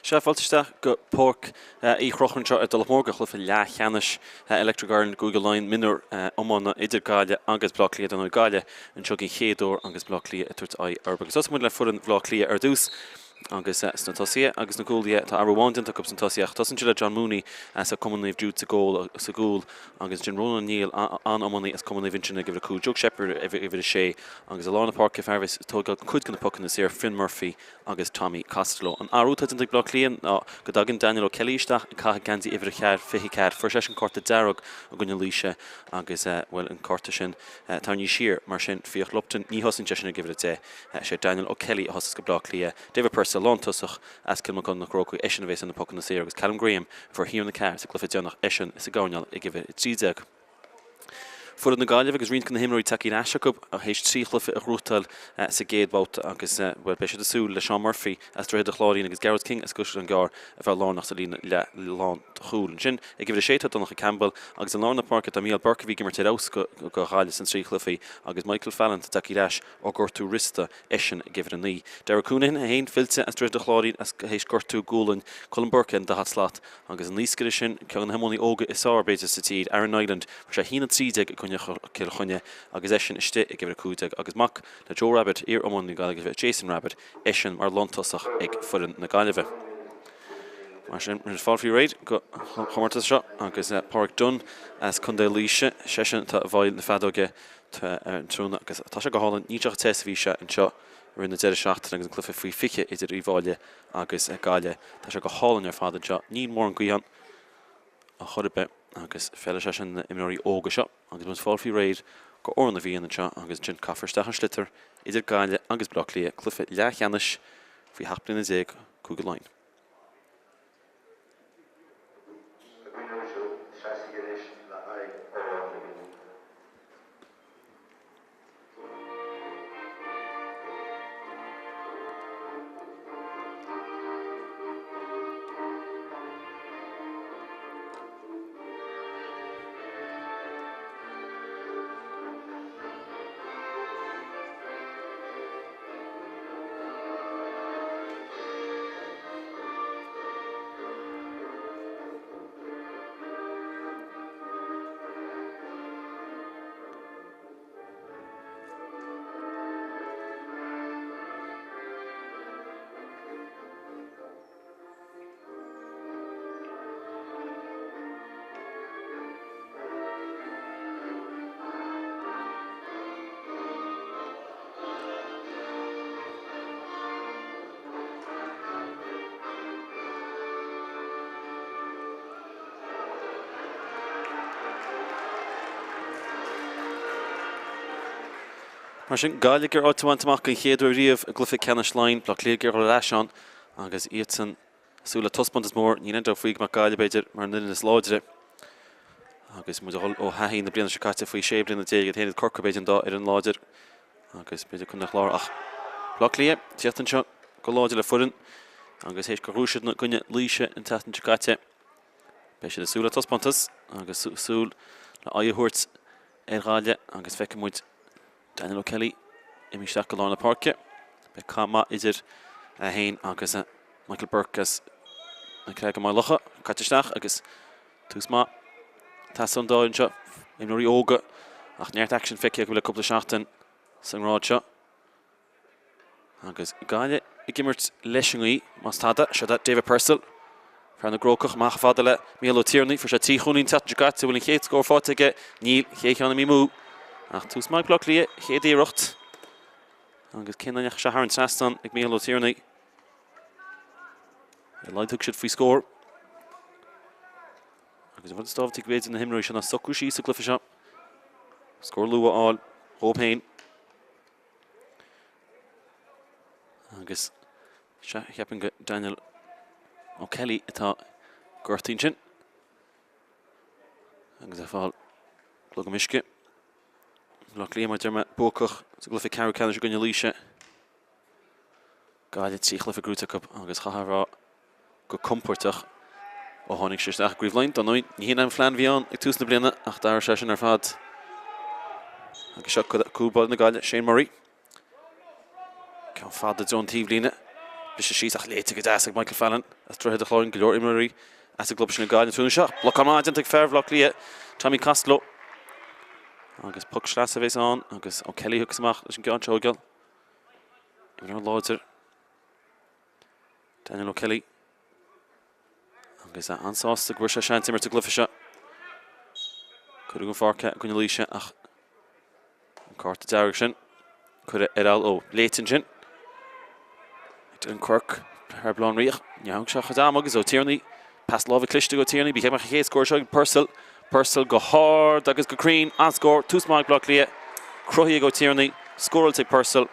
Sea, fáilte isteach go Páirc Uí Chonchúir anseo ar Tulach Mhór do chluiche leathcheannais Electric Ireland i gCúige Laighean Mionúr Iomána idir Gaillimh agus Baile Átha Cliath. Dar ndóigh Gaillimh anseo den chéad uair agus Baile Átha Cliath ag tabhairt aghaidh orthu. Agus tosóidh muid le foireann Bhaile Átha Cliath ar dtús agus sna tosaithe agus na cúlaithe tá athrú amháin déanta acu sna tosaithe ach tosaíonn siad le John Mooney as Cumann Naomh Jude sa gcól sa gcúl agus ansin Ronan O'Neill an-iománaí as Cumann Naomh Uinseann ag uimhir 5, Joe Sheppard ag uimhir 6 agus i lár na páirce fear a bheas ag tógáil cuid de na pocanna saor, Finn Murphy agus Tommy Costello. An athrú atá déanta ag Baile Átha Cliath ná go dtagann Daniel O'Kelly isteach ag caitheamh geansaí uimhir a 24. Fuair seisean cárta dearg i gcoinne Laoise agus, bhuel, an cárta sin tarraingthe siar. Mar sin, Fiach Lupton, ní thosaíonn seisean ag uimhir 10. Is é Daniel O'Kelly a thosas do Bhaile Átha Cliath. David Purcell, lántosach as Cill Mochuda na Crócaigh, eisean a bhéas ar na pocanna saor agus Callum Graham a fuair Hero na Ceathair sa gcluiche deireanach, eisean sa gcoirnéal ag uimhir 13. Foireann na Gaillimhe agus roinnt de na himreoirí tagtha ar ais acu théis 3 chluiche a ghnóthachtáil sa gcéad bhabhta agus, bhuel, beidh siad ag súil le Seán Murphy as Droichead an Chláirín agus Gearóid King as Caisleán Gearr a bheith lárnach sa líne lánchúil. Ansin, ag uimhir 6 tá Donncha Campbell agus i lár na páirce tá Micheál Burke a bhí ag imirt ar fheabhas do Ghaillimh sna 3 chluiche agus Michael Fallon atá tagtha ar ais ó ghortú wriosta, eisean ag uimhir 9. Darragh Counihan é féin fillte as Droichead an Chláirín as théis gortú gualainn, Colm Burke ar an daichead slat Agus an naoscaire sin, ceann de na hiománaí óga is fearr, b'fhéidir, sa tír, Aaron Niland, fuair sé 1-13 i gcoinne Chill Chainnigh agus eisean istigh ag uimhir 15 agus mac le Joe Rabbitte, iar-iománaí na Gaillimhe, Jason Rabbitte, eisean mar lántosach ag foireann na Gaillimhe. Mar sin, rinne fáil faoi réir don chomórtas seo agus Pádraig Dunne as Contae Laoise, seisean atá i bhfeighil na feadóige ar an tráthnóna agus tá sé go hálainn, níl sé chomh te is a bhí sé anseo i rith na deireadh seachtaine agus an cluiche faoi 20 idir Uíbh Fhailí agus Gaillimh. Tá sé go hálainn ar fad anseo. Níl mórán gaoth ann ar chor ar bith agus feilfidh sé sin na imreoirí óga seo agus muid fáil faoi réir go Amhrán na bhFiann anseo agus ansin caithfear isteach an sliotar idir Gaillimh agus Baile Átha Cliath, cluiche leathcheannais faoi sheacht mbliana déag Cúige Laighean. A dhaoine uaisle, seasaigí anois le haghaidh Amhrán na bhFiann. Mar sin, Gaillimh ag iarraidh áit a bhaint amach den chéad uair riamh i gcluiche ceannais Laighean, Baile Átha Cliath ag iarraidh dul ar ais ann agus iadsan ag súil le taispeántas mór. Níl aon dabht faoi go mbeadh Gaillimh, b'fhéidir, mar an fhoireann is láidre agus muid a dhul ó thaithí na bliana seo caite faoi 16 bliana iad féin agus Corcaigh, b'fhéidir, an dá fhoireann láidir agus b'fhéidir Contae an Chláir ach Baile Átha Cliath ag tíocht anseo go láidir le foireann agus théis gur ghnóthaigh siad i gcoinne Laoise an tseachtain seo caite. Beidh siad ag súil le taispeántas agus súil le aghaidh a thabhairt ar Ghaillimh agus feicfidh muid Daniel O'Kelly imithe isteach go lár na páirce. Beidh cath maith idir é féin agus Michael Burke as na Creaga Maigh Locha caite isteach agus tús maith teasa ón dá fhoireann seo, imreoirí óga ach neart aicsin feicthe acu le cúpla seachtain sa ngrád seo. Agus Gaillimh ag imirt leis an ngaoth, más tada, seo é David Purcell, fear na gCrócach, amach chomh fada le Mícheál Ó Tiarnaigh. Fuair sé 3 chúilín an tseachtain seo caite. Bhfuil an chéad scór faighte aige? Níl. Chéad cheann imithe amú. Ach tús maith ag Baile Átha Cliath, chéad iarracht. Agus cé nach ndeachaigh sé thar an trasnán ag Mícheál Ó Tiarnaigh. Ar a laghad thug siad faoi scór. Agus an rud is tábhachtaí b'fhéidir na himreoirí seo ná socrú síos sa gcluiche seo. Scór luath a fháil dhóibh féin. Agus sea, cheapfainn go Daniel O'Kelly atá gortaithe ansin. Agus ag fáil glogam uisce. Baile Átha Cliath mar deir mé buacach sa gcluiche ceathrú ceannais i gcoinne Laoise. Gaillimh 3 chluiche gnóthaithe acu agus chaithfeá a rá go compordach ó tháinig sé isteach i gCraobh Laighean. Dar ndóigh, ní hin an phlean a bhí ann ag tús na bliana ach d'athraigh sé sin ar fad. Agus seo cúl báire na Gaillimhe, Shane Murray. Ceann fada i dtreo an taobhlíne. Briseadh síos ach léite go deas ag Michael Fallon as Droichead an Chláir, go leor imreoirí as an gclub sin ag Gaillimh an tráthnóna seo. Blocáil maith déanta ag fear Bhaile Átha Cliath, Tommy Costello. Agus poc sleasa a bhéas ann agus O'Kelly a thiocfas amach leis an gceann seo a thógáil. Imreoir láidir Daniel O'Kelly. Agus é an-sásta go bhfuair sé seans imirt sa gcluiche seo. Cuireadh den pháirc é i gcoinne Laoise ach an cárta dearg sin cuireadh ar ceal. Ó, léite ansin. Dylan Quirke thar Baile Átha Rí. Ní thóg sé a chuid ama agus Ó Tiarnaigh. Pas láimhe cliste ag Ó Tiarnaigh. Bhí an chéad scór seo ag Purcell. Purcell go hard agus go cruinn. An-scór. Tús maith ag Baile Átha Cliath. Cruthaithe ag Ó Tiarnaigh. Scóráilte ag Purcell.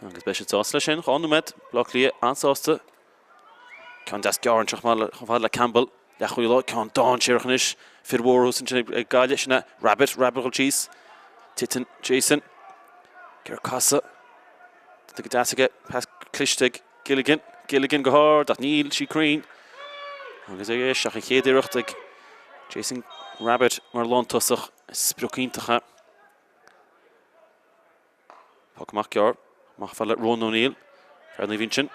Agus beidh siad sásta leis sin. 2 nóiméad. Baile Átha Cliath an-sásta. Ceann deas gearr anseo chomh fada le Campbell. Leathchúlaí, ceann dainséarach anois. Fir mhóra thuas ansin ag Gaillimh. Sin é Rabbitte. Rabbitte ag dul síos. Titeann Jason. Ag casadh. Tá go deas aige. Pas cliste ag Gilligan. Gilligan go hard ach níl sí cruinn. Agus ag éis ach an chéad iarracht ag Jason Rabbitte mar lántosach. Sprioc iontach é. Poc amach gearr, amach fad le Ronan O'Neill, fear Naomh Uinseann.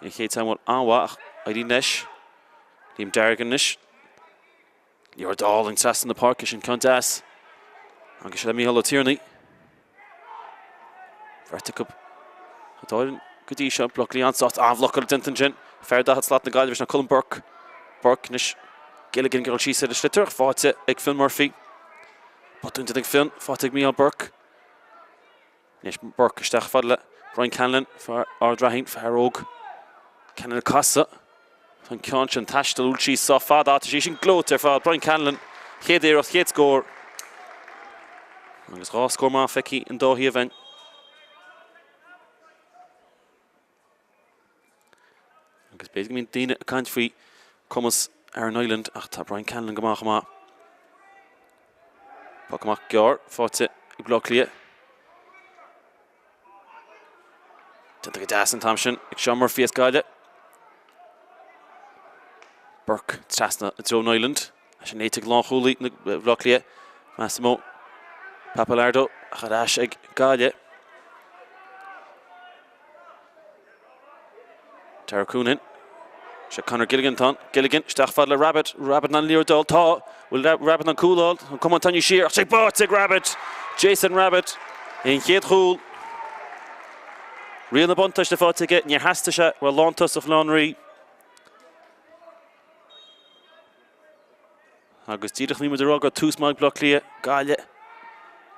An chéad teagmháil an-mhaith ach éiríonn leis. Liam Dargan anois. Liathróid álainn trasna na páirce sin ceann deas. Agus sé le Mícheál Ó Tiarnaigh. Beirt acu atá go dtí seo. Baile Átha Cliath an-sásta an-bhlocáil déanta ansin. Fear 40 slat na Gaillimhe sin Colm Burke. Burke anois Gilligan ag dul síos ar an sliotar ach faighte ag Fionn Murphy. Botún déanta ag Fionn, faighte ag Mícheál Burke. Anois Burke isteach fad le Brian Conlon, fear Ard Raithin, fear óg. Conlon ag casadh. Tá an ceann sin taisteal síos sách fada, tá sí sin gleoite ar fad. Brian Conlon, chéad iarracht, chéad scór. Agus 2 scór maith feicthe an dá thaobh againn. Agus b'fhéidir go mbíonn daoine ag caint faoi cumas Aaron Niland ach tá Brian Conlon go maith chomh maith. Poc amach gearr faighte ag Baile Átha Cliath. Déanta go deas an t-am sin ag Seán Murphy as Gaillimh. Burke trasna i dtreo Niland. Sin léite ag lánchúlaí Bhaile Átha Cliath, Massimo Pappalardo ach ar ais ag Gaillimh. Darragh Coonan. Sé Conor Gilligan atá ann. Gilligan isteach fad le Rabbitte. Rabbitte in ann an liathróid a fháil. Tá. Bhfuil Rabbitte in ann cúl a fháil? An camán tarraingthe siar ach sé báite ag Rabbitte. Jason Rabbitte. An chéad chúl. Riail na buntáiste faighte aige. Níor theastaigh sé ó lántosach Bhaile Átha an Rí. Agus díreach ní muid ag rá go raibh tús maith ag Baile Átha Cliath, Gaillimh,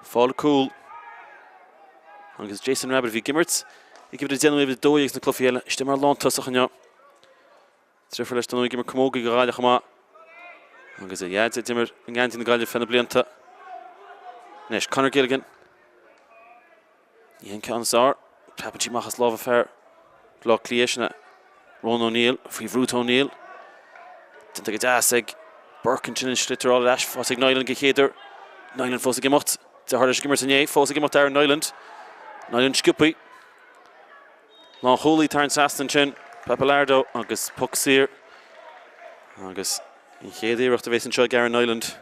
fáil cúl. Agus Jason Rabbitte a bhí ag imirt ag uimhir 10 nó uimhir 12 sna cluichí eile, istigh mar lántosach inniu. Deirfiúr leis dar ndóigh ag imirt camógaí do Ghaillimh chomh maith. Agus a dhaid a d'imir i ngeansaí na Gaillimhe feadh na blianta. Anois Conor Gilligan. Ní an ceann is fearr. Preabann sí amach as lámha fear Bhaile Átha Cliath, sin é Ronan O'Neill, faoi bhrú tá O'Neill. Déanta go deas ag Burke ansin an sliotar a fháil ar ais, fós ag Niland den chéad uair. Niland fós ag imeacht. Deartháir leis ag imirt inné, fós ag imeacht Aaron Niland. Niland sciobtha. Lánchúlaí tarraingthe trasna ansin, Pappalardo agus poc saor. Agus an chéad iarracht a bhéas anseo ag Aaron Niland.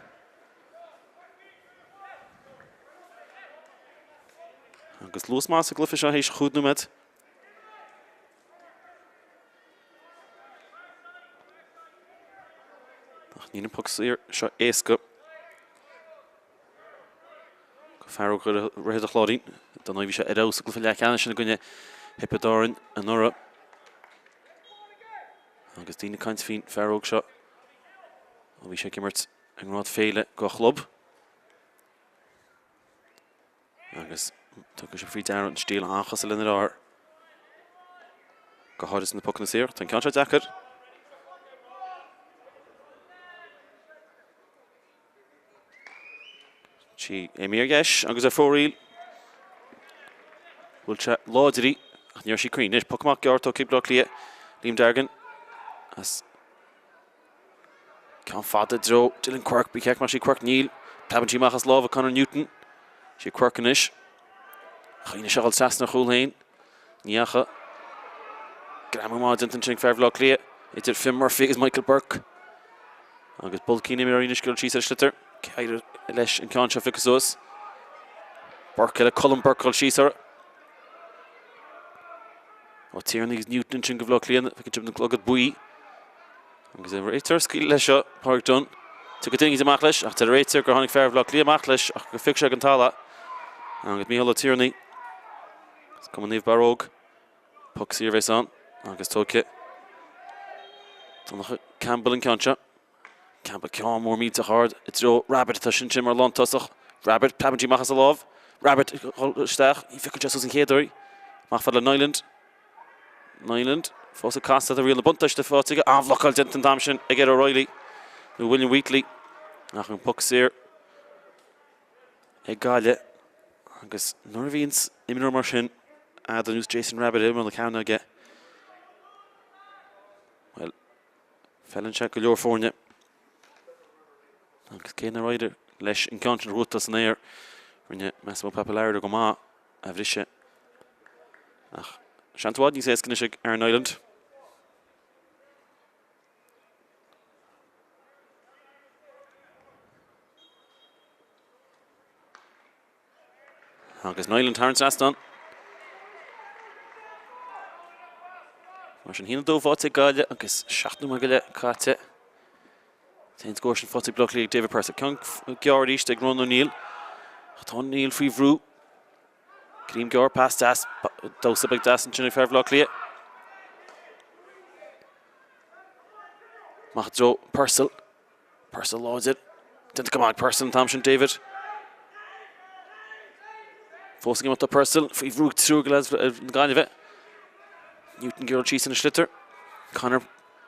Agus luas maith sa gcluiche seo théis chúig nóiméad. Ach níl an poc saor seo éasca. Do fear óg Dhroichead an Chláirín. Dar ndóigh bhí sé ar fheabhas sa gcluiche leathcheannais sin i gcoinne Thiobraid Árann anuraidh. Agus daoine ag caint faoin fear óg seo ó bhí sé ag imirt i ngrád féile dá chlub. Agus tugann sé faoi deara an stíl an-chosúil lena dheartháir. Go háirithe sna pocanna saor. Tá an ceann seo deacair. Sí imithe ar dheis agus ar fóraoil. Bhuail sé láidir í ach ní raibh sí cruinn. Anois, poc amach gearr tógtha ag Baile Átha Cliath. Liam Dargan as Ceann fada i dtreo Dylan Quirke. Ba cheart go mbeadh sí Quirke. Níl. Preabann sí amach as lámha Conor Newton. Sí Quirke anois. Choinnigh sé a dhul trasna a chúl féin. Ní fhaca. Greamú maith déanta ansin ag fear Bhaile Átha Cliath idir Fionn Murphy agus Michael Burke. Agus Bulcín imreoirí anois ag dul síos ar an sliotar. Éirigh leis an ceann seo a phiocadh suas. Burke eile, Colm Burke ag dul síos orthu. Ó Tiarnaigh agus Newton ansin do Bhaile Átha Cliath, feiceann sibh na clogad buí. Agus an réiteoir ag scaoileadh leis seo, Pádraig Dunne. Tiocfaidh duine éicint amach leis, ach deir an réiteoir gur tháinig fear Bhaile Átha Cliath amach leis ach gur phioc sé den talamh. Agus Mícheál Ó Tiarnaigh, as Cumann Naomh Barróg, poc saor a bheas ann agus tógfaidh Donncha Campbell an ceann seo. Campbell ceann mór millteach ard i dtreo Rabbitte atá sin sin mar lántosach. Rabbitte, preabann sí amach as a lámh. Rabbitte ag dul isteach, ní phiocann sé suas an chéad uair. Amach fad le Niland. Niland fós ag casadh, tá riail na buntáiste faighte aige. An-bhlocáil déanta an t-am sin ag Ed O'Reilly nó William Wheatley. Ach an poc saor ag Gaillimh agus nuair a bhíonns imreoir mar sin ar nós Jason Rabbitte ar imeall na cearnóige aige, bhuel, Feileann sé go leor foirne agus cé nár éirigh leis an gceann sin a bhualadh san aer, rinne Massimo Pappalardo go maith a bhriseadh. Ach seans i bhfad níos éasca anois ag Aaron Niland. Agus Niland thar an trasnán. Mar sin 1-2 faighte ag Gaillimh agus 7 nóiméad go leith caite. Tá an scór sin faighte ag Bleá Cliath ag David Purcell. Ceann gearr arís ag Ronan O'Neill. Ach tá O'Neill faoi bhrú. Greim gearr, pas deas, damhsa beag deas ansin ag fear Bhaile Átha Cliath. Amach i dtreo Purcell. Purcell láidir. Déanta go maith ag Purcell an t-am sin, David. Fós ag imeacht do Purcell, faoi bhrú ag triúr de leaids na Gaillimhe. Newton gearrtha síos ina sliotar. Conor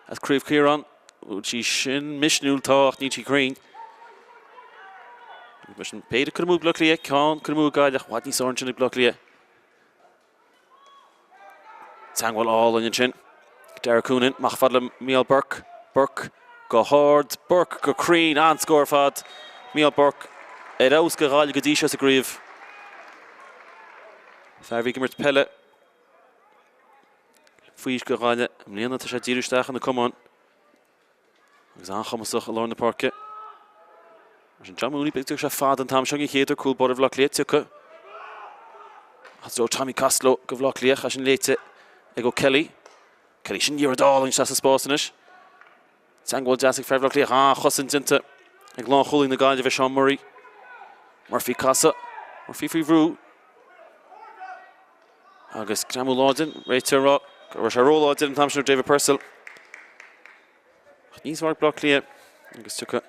as Craobh Chiaráin. Bhfuil sí sin misniúil? Tá, ach níl sí cruinn. Mar sin, péire curtha amú ag Bleá Cliath, ceann curtha amú ag Gaillimh, i bhfad níos fearr ansin ag Bleá Cliath. Teagmháil álainn ansin. Darragh Coonan, amach fad le Mícheál Burke. Burke go hard. Burke go cruinn. An-scór ar fad. Mícheál Burke ar fheabhas do Ghaillimh go dtí seo sa gcraobh. Fear a bhí ag imirt peile faoi aois do Ghaillimh. I mbliana tá sé ag díriú isteach ar na camáin. Agus an-chumasach i lár na páirce. Mar sin John Mooney, b'fhéidir sé fada an t-am seo den chéad uair cúl báire Bhaile Átha Cliath tiocfaidh as dtreo Tommy Costello go Bhaile Átha Cliath, é sin léite ag O'Kelly. Kelly sin liathróid álainn isteach sa spás anois. Teagmháil deas ag fear Bhaile Átha Cliath, an-chosaint déanta ag lánchúlaí na Gaillimhe Seán Murray. Murphy casadh, Murphy faoi bhrú. Agus greamú láidir, réiteoir ag rá go raibh sé róláidir an t-am sin ar David Purcell. Ach níos fearr ag Bleá Cliath agus tiocfaidh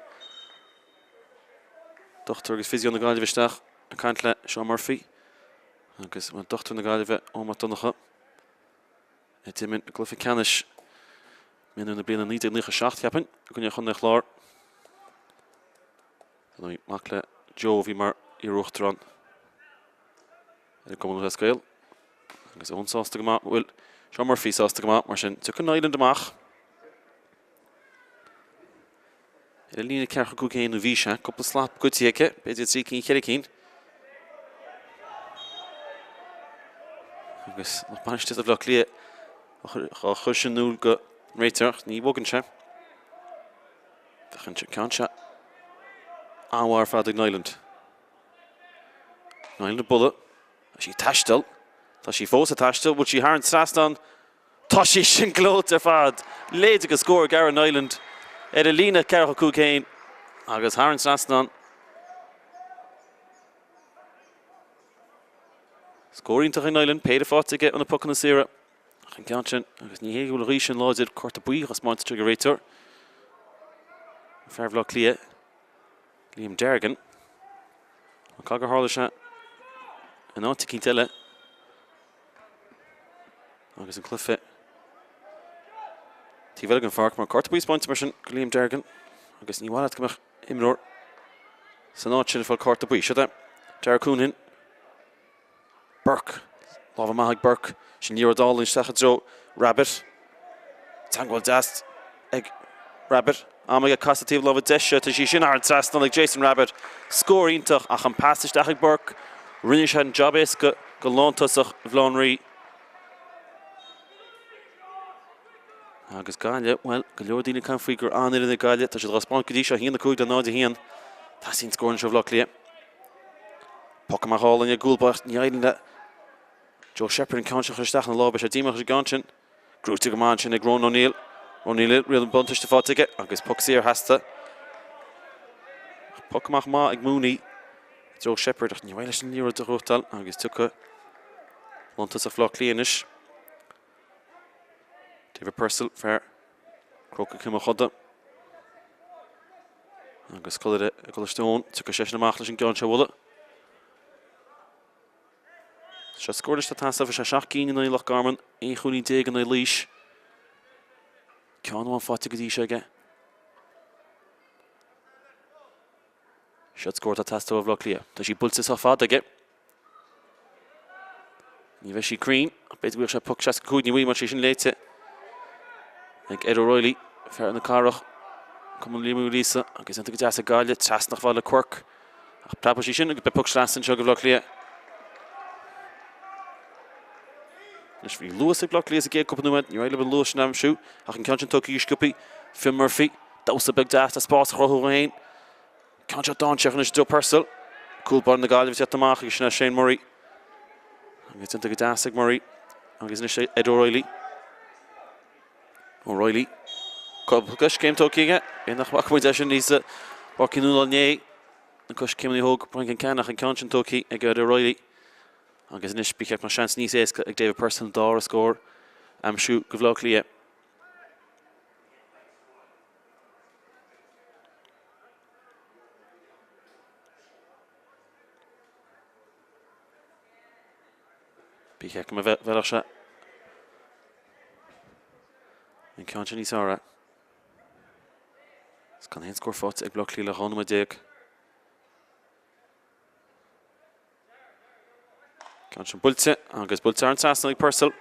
dochtúir agus physio na Gaillimhe isteach ag caint le Seán Murphy agus dochtúir na Gaillimhe Eoin Mac Donncha a d'imir i gcluiche ceannais mionúir na bliana 1997 cheapfainn i gcoinne Chontae an Chláir. Mac le Joe a bhí mar iar-uachtarán. Ar an gCumann Lúthchleas Gael agus Eoin sásta go maith, bhuel, Seán Murphy sásta go maith, mar sin tiocfaidh Niland amach ar an líne 45 féin nó bhí sé, cúpla slat goidte aici, b'fhéidir 3 cinn, 4 cinn. Agus lucht bainistíochta Bhaile Átha Cliath á chur sin in iúl don réiteoir, ach ní bhogann sé. Bheadh an ceann seo an-mhaith ar fad ag Niland. Niland ag bualadh. Tá sí ag taisteal. Tá sí fós ag taisteal. Bhfuil sí thar an trasnán? Tá sí sin gleoite ar fad. Leid agus scór ag Aaron Niland ar an líne 45 féin agus thar an trasnán. Scór iontach ag Niland, péire faighte aige ó na pocanna saora. Ach an ceann sin, agus ní hé go bhfuil an ghaoth sin láidir, cárta buí á thaispeáint ag an réiteoir. Fear Bhaile Átha Cliath. Liam Dargan. Cad gur tharla sé in áit eicínt eile agus an cluiche taobh eile den pháirc mar cárta buí spáinte mar sin go Liam Dargan agus ní mhaith leat go mbeadh imreoir san áit sin ag fáil cárta buí. Seo é Darragh Coonan. Burke. Lámha maith ag Burke. Sin liathróid álainn isteach i dtreo Rabbitte. Teagmháil deas ag Rabbitte. Am aige casadh taobh láimhe deise. Tá sí sin thar an trasnán ag Jason Rabbitte. Scór iontach ach an pas isteach ag Burke. Rinne sé an jab éasca go lántosach Bhaile Átha an Rí. Agus Gaillimh, bhuel, go leor daoine ag caint faoi gur an-fhoireann é Gaillimh. Tá siad á spáint go dtí seo, 1-5 le 0-1. Teastaíonn scór anseo ó Bhaile Átha Cliath. Poc amach álainn ag gcúl báire, ní éiríonn le. Joe Sheppard an ceann sin a chur isteach ina lámh. Beidh sé díomách leis an gceann sin. Gnóite go maith ansin ag Ronan O'Neill. Ronan O'Neill, riail an buntáiste faighte aige agus poc saor seasta. Poc amach maith ag Mooney i dtreo Sheppard ach níor éirigh leis an liathróid a ghnóthachtáil agus tiocfaidh lántosach Bhaile Átha Cliath anois. David Purcell, fear Crócaigh Chill Mochuda agus scoláire i gColáiste Eoin, tiocfaidh seisean amach leis an gceann seo a bhualadh. Seo scór anois atá ag teastáil, bhí sé 7 gcinn in aghaidh Loch Garman, 11 chúilín in aghaidh Laois. Ceann amháin faighte go dtí seo aige. Seo scór atá ag teastáil ó Bhaile Átha Cliath. Tá sí buailte sách fada aige. Ní bheidh sí cruinn, ach b'fhéidir go bhfuil sé poc 65, ní bhfuil mar sé sin léite ag Ed O'Reilly, fear na Cathrach, Cumann Liam Uí Líosa, agus déanta go deas ag Gaillimh, trasna chomh fada le Quirke. Ach preabfaidh sí sin agus beidh poc sleasa anseo do Bhaile Átha Cliath. Anois bhí luas ag Baile Átha Cliath sa gcéad cúpla nóiméad, níor éirigh leo an luas sin a aimsiú, ach an ceann sin tógtha go sciobtha, Fionn Murphy, damhsa beag deas le spás a chruthú dhó féin. Ceann seo dainséarach anois i dtreo Purcell. Cúl báire na Gaillimhe ag teacht amach agus sin é Shane Murray. Agus déanta go deas ag Murray. Agus anois Ed O'Reilly. O'Reilly. Cúpla coiscéim tógtha aige. B'fhéidir nach bhfaca muid é sin níos Páirc Uí Nualláin inné. Na coiscéimeanna a thóg Brian Concannon ach an ceann sin tógtha ag Ed O'Reilly. Agus anois ba cheart go mbeadh seans níos éasca ag David Purcell an dara scór a aimsiú do Bhaile Átha Cliath. Ba cheart go mbeadh sé an ceann sin níos fearr. Is gan aon scór faighte ag Baile Átha Cliath le 12 nóiméad. Ceann sin buailte agus buailte thar an trasnán ag Purcell.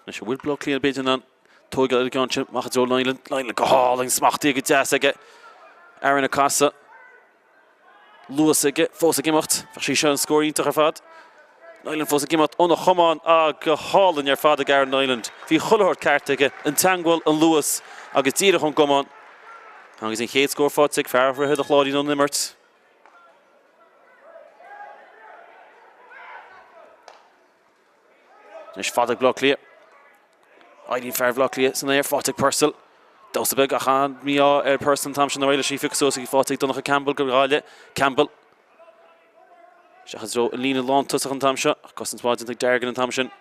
Anois an bhfuil Baile Átha Cliath b'fhéidir in ann tóigeáil ar an gceann sin amach i dtreo Niland. Niland go hálainn, smachtaithe go deas aige. Aaron ag casadh. Luas aige, fós ag imeacht. Bheadh sí seo an scór iontach ar fad. Niland fós ag imeacht óna chamán. Ah, go hálainn ar fad ag Aaron Niland. Bhí chuile shórt ceart aige, an teagmháil, an luas agus díreach ón gcamán. Agus an chéad scór faighte ag fear Dhroichead an Chláirín ón imirt. Anois fada ag Baile Átha Cliath. Éiríonn fear Bhaile Átha Cliath san aer, faighte ag Purcell. Damhsa beag ach an mí-ádh ar Purcell an t-am sin ar aghaidh leis í a phiocadh suas agus faighte ag Donncha Campbell do Ghaillimh. Campbell. Isteach i dtreo an líne lántosach an t-am seo. Ach cosaint mhaith déanta ag Dargan an t-am sin.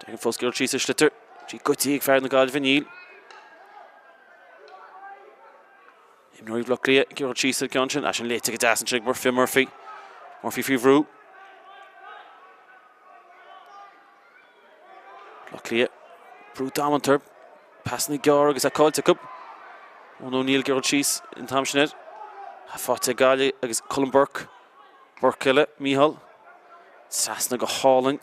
Dargan fós ag dul síos an sliotar. Sí goidte ag fear na Gaillimhe, níl. Imreoirí Bhaile Átha Cliath ag iarraidh síos ar an gceann sin. É sin léite go deas ansin ag Murphy Murphy. Murphy faoi bhrú. Baile Átha Cliath. Brú damanta. Pasanna gearra agus é caillte acu. Eoin O'Neill ag iarraidh síos an t-am sin air. Faighte ag Gaillimh agus Colm Burke. Burke eile, Mícheál. Trasna go hálainn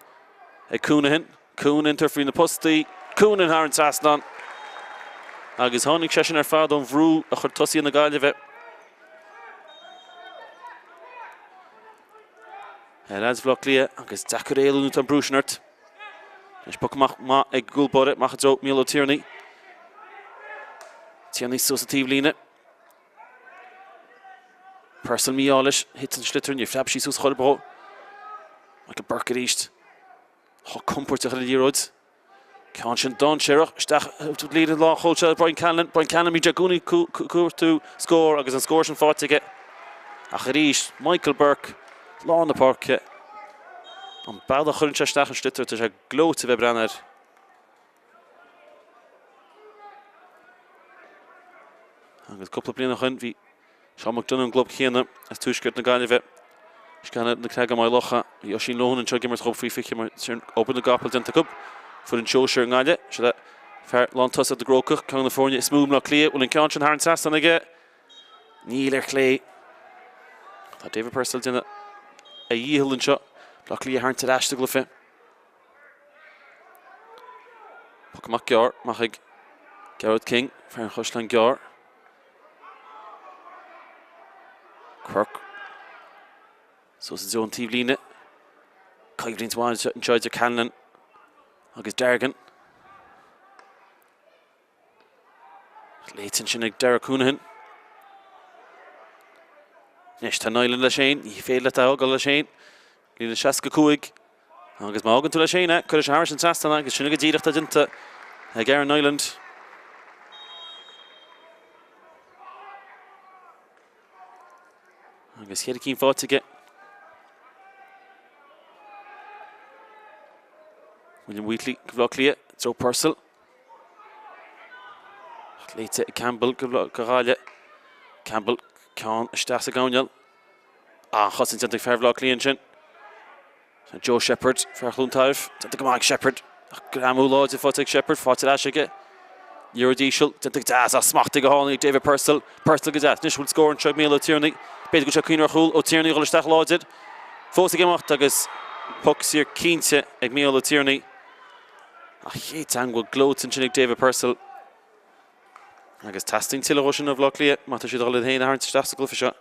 ag Counihan. Counihan tabhairt faoi na postaí. Counihan thar an trasnán. Agus tháinig sé sin ar fad ón bhrú a chuir tosaithe na Gaillimhe. Ar leaids Bhaile Átha Cliath agus deacair éalú nuair atá an brú sin ort. Anois poc amach maith ag gcúl báire, amach i dtreo Mícheál Ó Tiarnaigh. Tiarnaigh suas an taobhlíne. Purcell mí-ádh leis, thit an sliotar, níor phreab sí suas chor ar bith dhó. Michael Burke arís. Chomh compóirteach ar an liathróid. Ceann sin dainséarach isteach líne lánchúil seo Brian Callanan. Brian Callanan bíonn sé i gcónaí ag cuartú scór agus an scór sin faighte aige. Ach arís, Michael Burke, lár na páirce. An bealach a chuireann sé isteach an sliotar, tá sé gleoite a bheith ag breathnú air. Agus cúpla bliain ó shin bhí Seán McDonagh ón gclub chéanna as tuaisceart na Gaillimhe. Sceana na Creaga Maigh Locha. Bhí Oisín Lohan anseo ag imirt dhóibh faoi 20 mar sin obair na gcapall déanta acu. Foireann sóisir i nGaillimh. Seo é fear lántosach na gCrócach, ceann de na foirne is mó i mBleá Cliath. Bhfuil an ceann sin thar an trasnán aige? Níl ar chlé. Tá David Purcell ag déanamh a dhícheall anseo. Bleá Cliath a tharraingt ar ais sa gcluiche. Poc amach gearr, amach ag Gearóid King, fear an Chaisleáin Ghearr. Quirke. Suas i dtreo an taobhlíne. Coimhlint mhaith anseo idir Callanan agus Dargan. Léite ansin ag Derek Counihan. Anois tá Niland leis féin, ní féidir leat é a fhágáil leis féin. Líne 65. Agus má fhágann tú leis féin é, cuirfidh sé thairis an trasnán é agus sin go díreach atá déanta ag Aaron Niland. Agus cheithre cinn faighte aige. William Wheatley go Bhaile Átha Cliath, Joe Purcell. Léite ag Campbell go Gaillimh. Campbell ceann isteach sa gcoirnéal. An-chosaint déanta ag fear Bhaile Átha Cliath ansin. Joe Shepherd, fear Chluain Tairbh, déanta go maith ag Shepherd. Ach greamú láidir faighte ag Shepherd, faighte ar ais aige. Liathróid íseal, déanta go deas ach smachtaithe go hálainn ag David Purcell. Purcell go deas. Anois bhfuil scór anseo ag Mícheál Ó Tiarnaigh. B'fhéidir go bhfuil sé ag cuimhneamh ar chúl. Ó Tiarnaigh ag dul isteach láidir. Fós ag imeacht agus poc saor cinnte ag Mícheál Ó Tiarnaigh. Ach chéad teagmháil gleoite ansin ag David Purcell. Agus teastaíonn tuilleadh dhó sin ó Bhaile Átha Cliath má tá siad ag dul iad féin a tharraingt isteach sa gcluiche seo.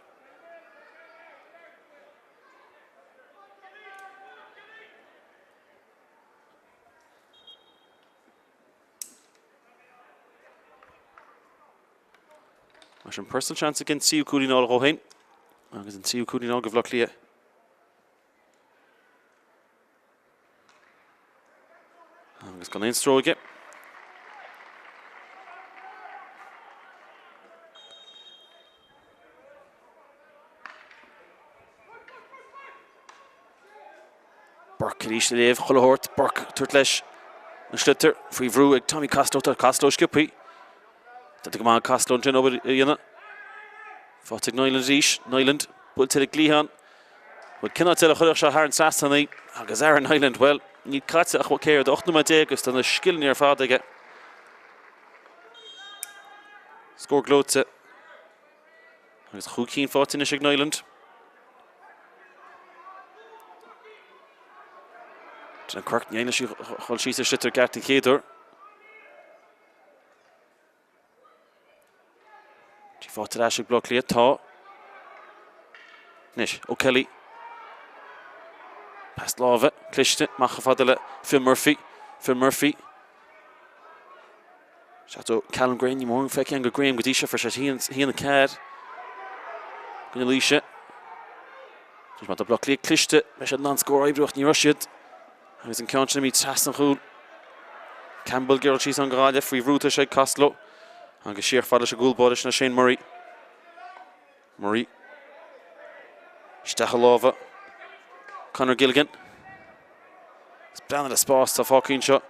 Mar sin Purcell seans aige an tríú cúilín a fháil dhó féin agus an tríú cúilín a fháil go Bhaile Átha Cliath. Agus gan aon stró aige. Burke arís le léamh chuile shórt. Burke ag tabhairt leis an sliotar faoi bhrú ag Tommy Costello. Tá Costello sciobtha. Déanta go maith ag Costello ansin obair a dhéanamh. Faighte ag Niland arís. Niland buailte ar an gcliathán. Bhuel, cén áit eile a chuirfeadh sé thar an trasnán í agus Aaron Niland, bhuel, níl caite ach céard, 18 nóiméad agus tá na scileanna ar fad aige. Scór gleoite. Agus chúig cinn faighte anois ag Niland. Dylan Quirke, ní leis dhul síos ar sliotar i gceart an chéad uair. Tá faighte ar ais ag Baile Átha Cliath, tá. Anois, O'Kelly. Pas láimhe, cliste, amach chomh fada le Phil Murphy. Phil Murphy. Isteach do Callum Graham, níl mórán feicthe againn go Graham go dtí seo, fuair sé 1-4 i gcoinne Laoise. Anois má tá Baile Átha Cliath cliste, beidh siad in ann scór a oibriú ach ní raibh siad. Agus an ceann sin imithe trasna an chúil. Campbell ag iarraidh síos ann go Gaillimh faoi bhrú tá sé ag Costello. Agus siar fada leis an gcúl báire sin é Shane Murray. Murray. Isteach i lámha Conor Gilligan. Is breathnaigh ar an spás atá fágtha anseo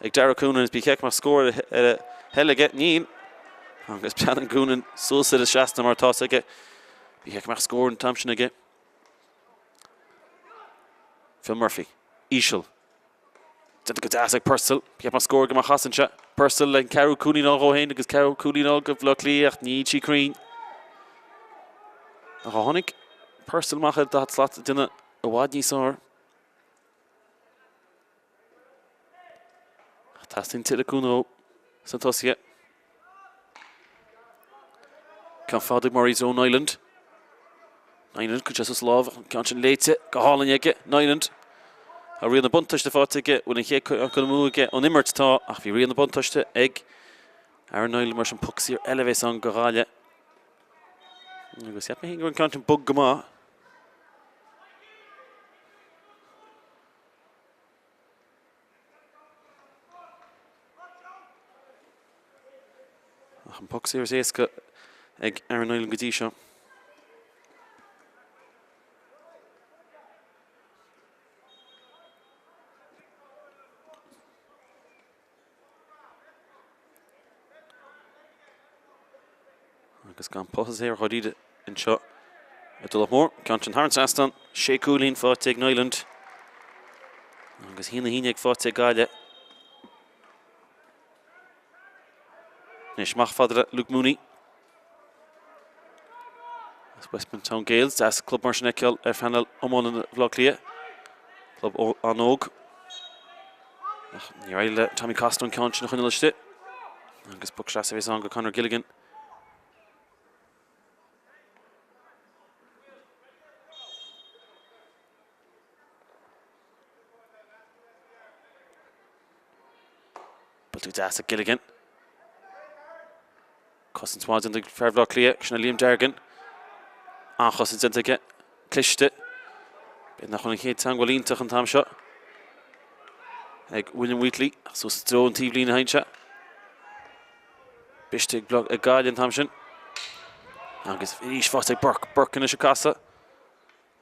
ag Darragh Coonan. Is bí check mar scór ar a thoil aige. Níl. Agus breathnaíonn Coonan suas ar an seasna mar atá aige. Bí check mar scór an t-am sin aige. Phil Murphy. Íseal. Déanta go deas ag Purcell. Cheap mé scór aige má chasann sé. Purcell le an ceathrú cúilín a fháil dhó féin agus ceathrú cúilín a fháil go Bhaile Átha Cliath ach níl sí cruinn. Ach ó tháinig Purcell amach ar an daichead slat ag déanamh i bhfad níos fearr. Ach teastaíonn tuilleadh cúnamh ó sna tosaithe. Ceann fada ag Murray ó Niland. Niland, cuireann sé suas a lámh, an ceann sin léite go hálainn aige. Niland. Tá riail na buntáiste faighte aige, bhfuil an chéad ceann amú aige ón imirt tá, ach bhí riail na buntáiste ag Aaron Niland mar sin poc saor eile a bheas ann go Ghaillimh. Agus cheap mé féin go raibh an ceann sin bog go maith. Ach an poc saor is éasca ag Aaron Niland go dtí seo. Agus gan poc saor dháiríre anseo i dTulach Mhór. Ceann sin thar an trasnán. Sé cúilín faighte ag Niland. Agus 1-11 faighte ag Gaillimh. Anois amach fada le Luke Mooney. As Westmount Town Gaels, deas club mar sin a fheiceáil ar phainéal iomána Bhaile Átha Cliath. Club an-óg. Ach níor éirigh le Tommy Costello an ceann sin a choinneáil istigh. Agus poc sleasa a bheas ann go Conor Gilligan. Buailte go deas ag Gilligan. Cosaint mhaith déanta ag fear Bhaile Átha Cliath, sin é Liam Dargan. An-chosaint déanta aige. Cliste. B'fhéidir nach bhfuil an chéad teagmháil iontach an t-am seo ag William Wheatley. Suas i dtreo an taobhlíne a théann sé. Biortha ag Gaillimh an t-am sin. Agus arís faighte ag Burke. Burke anois ag casadh.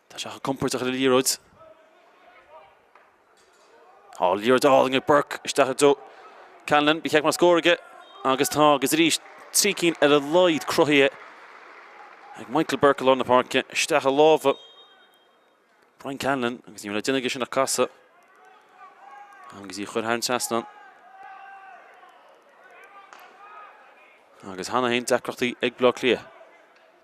Tá sé chomh compordach ar an liathróid. Tá liathróid álainn ag Burke isteach i dtreo Callanan. Ba cheart go mbeadh scór aige agus tá agus arís 3 cinn ar a laghad cruthaithe ag Michael Burke i lár na páirce isteach i lámha Brian Callanan agus ní raibh le déanamh aige sin ach casadh agus í a chur thar an trasnán. Agus cheana féin deacrachtaí ag Bleá Cliath.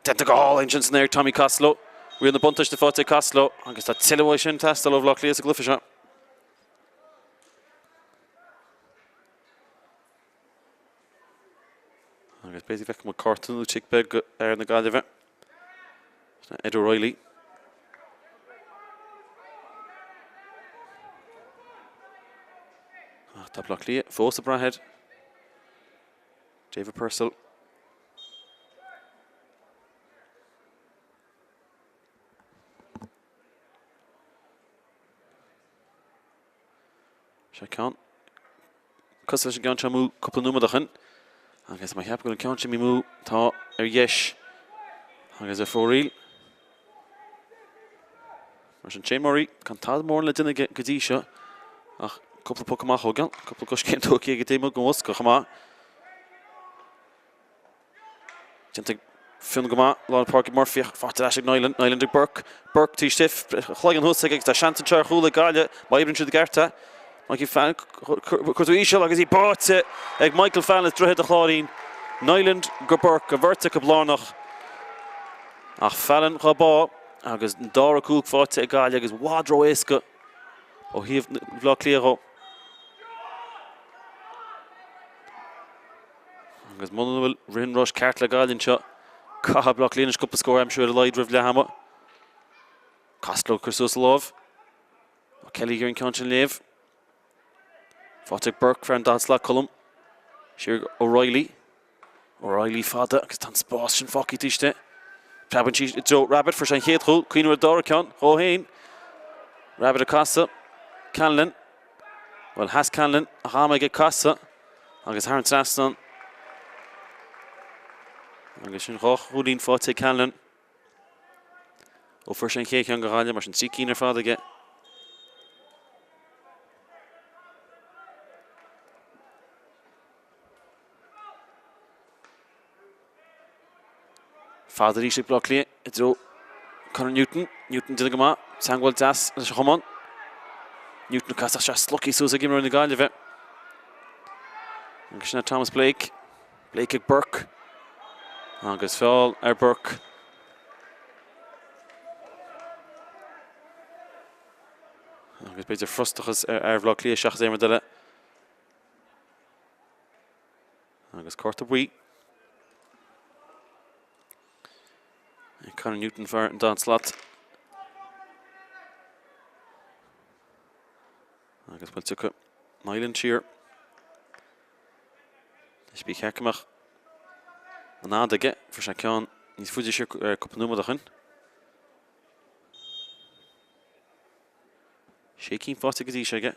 Déanta go hálainn sin san aer ag Tommy Costello. Riail na buntáiste faighte ag Costello agus tá tuilleadh uaidh sin ag teastáil ó Bhaile Átha Cliath sa gcluiche seo. Agus b'fhéidir go bhfeicfidh muid cárta nó tic beag do fhear na Gaillimhe. Ed O'Reilly. Ach tá Bleá Cliath fós ag brath air. David Purcell. Seo ceann cosúil leis an gceann seo amú cúpla nóiméad ó shin. Agus má cheapann go bhfuil an ceann sin amú tá ar dheis agus ar fóraoil. Mar sin Shane Murray, gan tada mór le déanamh aige go dtí seo ach cúpla poc amach a thógáil, cúpla coiscéim tógtha aige taobh amuigh den bhosca chomh maith. Déanta fionn go maith, lár na páirce Murphy ach faighte ar ais ag Niland, Niland ag Burke, Burke taobh istigh, cloigeann thuas aige agus tá seans anseo ar chúl ag Gaillimh má oibríonn siad i gceart é. Mikey Fallon, curtha íseal agus í báite ag Michael Fallon as Droichead an Chláirín. Niland go Burke, an bheirt acu lárnach ach Fallon dhá bá agus an dara cúl faighte ag Gaillimh agus i bhfad ró-éasca ó thaobh Bhaile Átha Cliath dhó. Agus muna bhfuil rith an rois ceart le Gaillimh anseo, caithfidh Baile Átha Cliath anois cúpla scór a aimsiú ar a laghad roimh leath ama. Costello ag cur suas a lámh. Kelly ag iarraidh an ceann sin a léamh. Faighte ag Burke, fear an 40 slat Colm. Siar ag O'Reilly. O'Reilly fada agus tá an spás sin fágtha taobh istigh. Preabann sí i dtreo Rabbitte, fuair sé an chéad chúl, cuimhneamh ar an dara ceann, dhó féin. Rabbitte ag casadh. Callanan. Bhuel, sheas Callanan ach am aige casadh agus thar an trasnán. Agus sin dhá chúilín faighte ag Callanan. Ó fuair sé an chéad cheann do Ghaillimh, mar sin 3 cinn ar fad aige. Fada arís ag Baile Átha Cliath i dtreo Conor Newton. Newton déanamh go maith. Teagmháil deas leis an chamán. Newton ag casadh sé slogtha suas ag imreoir na Gaillimhe. Agus sin é Thomas Blake. Blake ag Burke. Agus feall ar Burke. Agus b'fhéidir frustrachas ar fhear Bhaile Átha Cliath seachas aon rud eile. Agus cárta buí. Conor Newton fear an daichead slat. Agus bhuel tiocfaidh Niland siar. Anois ba cheart go mbeadh an fhad aige, fuair sé ceann níos faide siar cúpla nóiméad ó shin. Sé cinn faighte go dtí seo aige.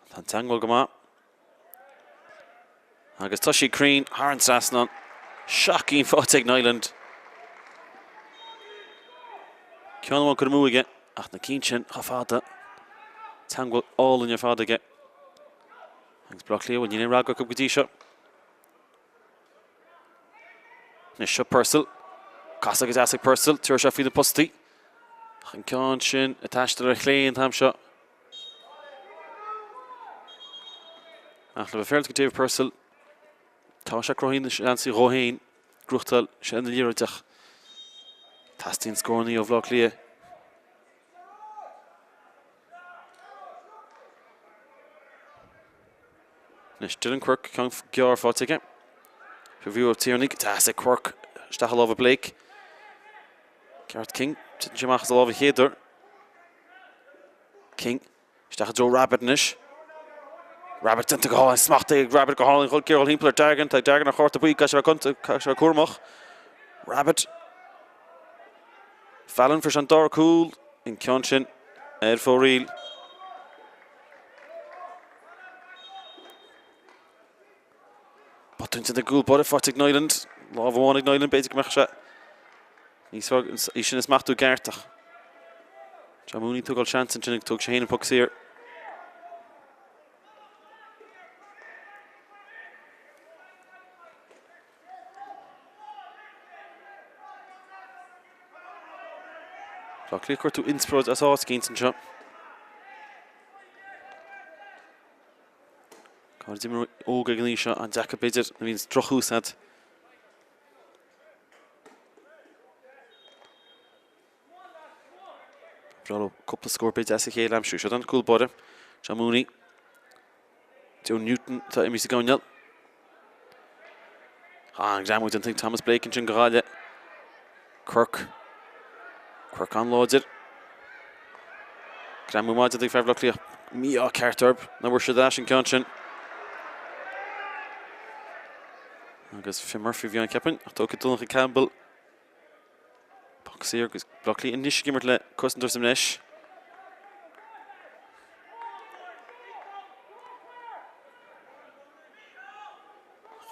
Tá an teagmháil go maith. Agus tá sí cruinn thar an trasnán. Seacht gcinn faighte ag Niland. Ceann amháin curtha amú aige ach na cinn sin chomh fada. Teagmháil álainn ar fad aige. Agus Baile Átha Cliath, bhuel níl aon fhreagra acu go dtí seo. Anois seo Purcell. Casadh go deas ag Purcell. Tabharfaidh sé faoi na postaí. Ach an ceann sin ag taisteal ar chlé an t-am seo. Ach le bheith féaráilte go David Purcell, tá sé ag cruthú na seansaí dhó féin, gnóthachtáil sé na liathróid ach teastaíonn scórannaí ó Bhaile Átha Cliath. Anois Dylan Quirke, ceann gearr faighte aige. Fé Ó Tiarnaigh, deas ag Quirke, isteach i lámha Blake. Gareth King, titeann sé amach as a lámh an chéad uair. King, isteach i dtreo Rabbitte anois. Rabbitte déanta go hálainn, smachtaithe ag Rabbitte go hálainn, ag iarraidh dul thimpeall ar Dargan, tá Dargan ar chárta buí, caithfidh sé bheith cúramach. Rabbitte. Fallon fuair sé an dara cúl, an ceann sin ar fóraoil. Botún déanta ag an gcúl báire faighte ag Niland. Lámh amháin ag Niland, b'fhéidir go mbeadh sé níos fearr í sin a smachtú i gceart ach John Mooney ag tógáil seans ansin ag tóg sé féin an poc saor. Tá Cliath ag cuartú inspioráid as áit éicint anseo. Cá d'imreoirí óga ag an aois seo an-deacair b'fhéidir nuair a bhíonn drochthús agat. Breá leo cúpla scór b'fhéidir as a chéile a aimsiú. Seo don cúl báire, John Mooney. Joe Newton atá imithe sa gcoirnéal. An-ghreamú déanta ag Thomas Blake ansin do Ghaillimh. Quirke. Quirke an-láidir. Greamú maith déanta ag fear Bhaile Átha Cliath. Mí-ádh ceart orthu nach bhfuair siad ar ais an ceann sin. Agus Finn Murphy a bhí ann cheapfainn, ach tógfaidh Donncha Campbell Poc saor agus Baile Átha Cliath anois ag imirt le cosantóir sa mbreis.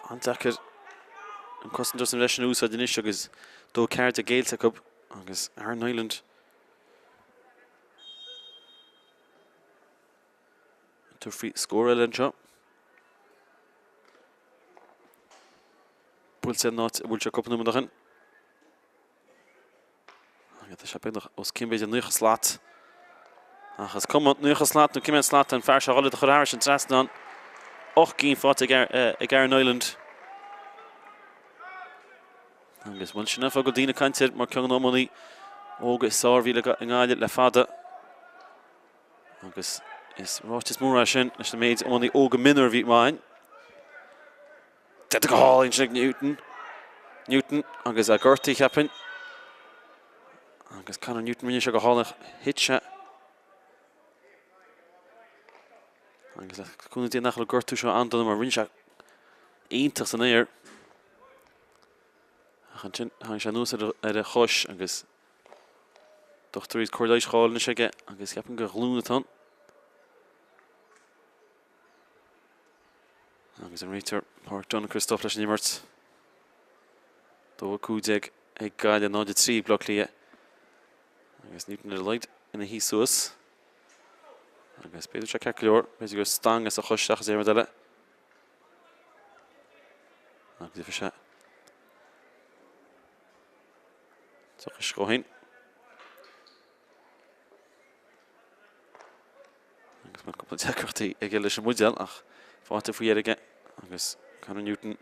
An-deacair an cosantóir sa mbreis sin a úsáid anois agus 2-14 géillte acu agus Aaron Niland ag tabhairt faoi scór eile anseo. Buailte in áit a bhfuil sé cúpla nóiméad ó shin. Agus tá sé beagnach os cionn b'fhéidir 90 slat. Ach is cuma 90 slat nó cibé slat an fear seo dhul iad a chur thairis an trasnán. 8 gcinn faighte ag Aaron Niland. Agus bhuel sin an fáth go bhfuil daoine ag caint air mar ceann de na hiománaí óga is fearr a bhí i nGaillimh le fada. Agus is ráiteas mór é sin leis an méid iománaí óga mionúir a bhí againn. Déanta go hálainn sin ag Newton. Newton agus é gortaithe cheapfainn. Agus Conor Newton rinne sé go hálainn thit sé. Agus le cúnamh Dé nach bhfuil an gortú seo an-dona mar rinne sé iontach san aer. Ach ansin tháinig sé anuas ar a chois agus dochtúirí is cóir leighis á fháil anois aige agus ceapaim gur ghlúin atá ann. Agus an réiteoir Pádraic Dunne ag cur stop leis an imirt. 2-15 ag Gaillimh, 0-3 ag Baile Átha Cliath. Agus Newton ar a laghad ina shuí suas. Agus b'fhéidir sé ceart go leor, b'fhéidir gur stangadh sa chois seachas aon rud eile. Agus bhí sé deoch uisce ó shin. Agus mar cúpla deacrachtaí aige leis an mbuidéal ach faighte faoi dheireadh aige agus Conor Newton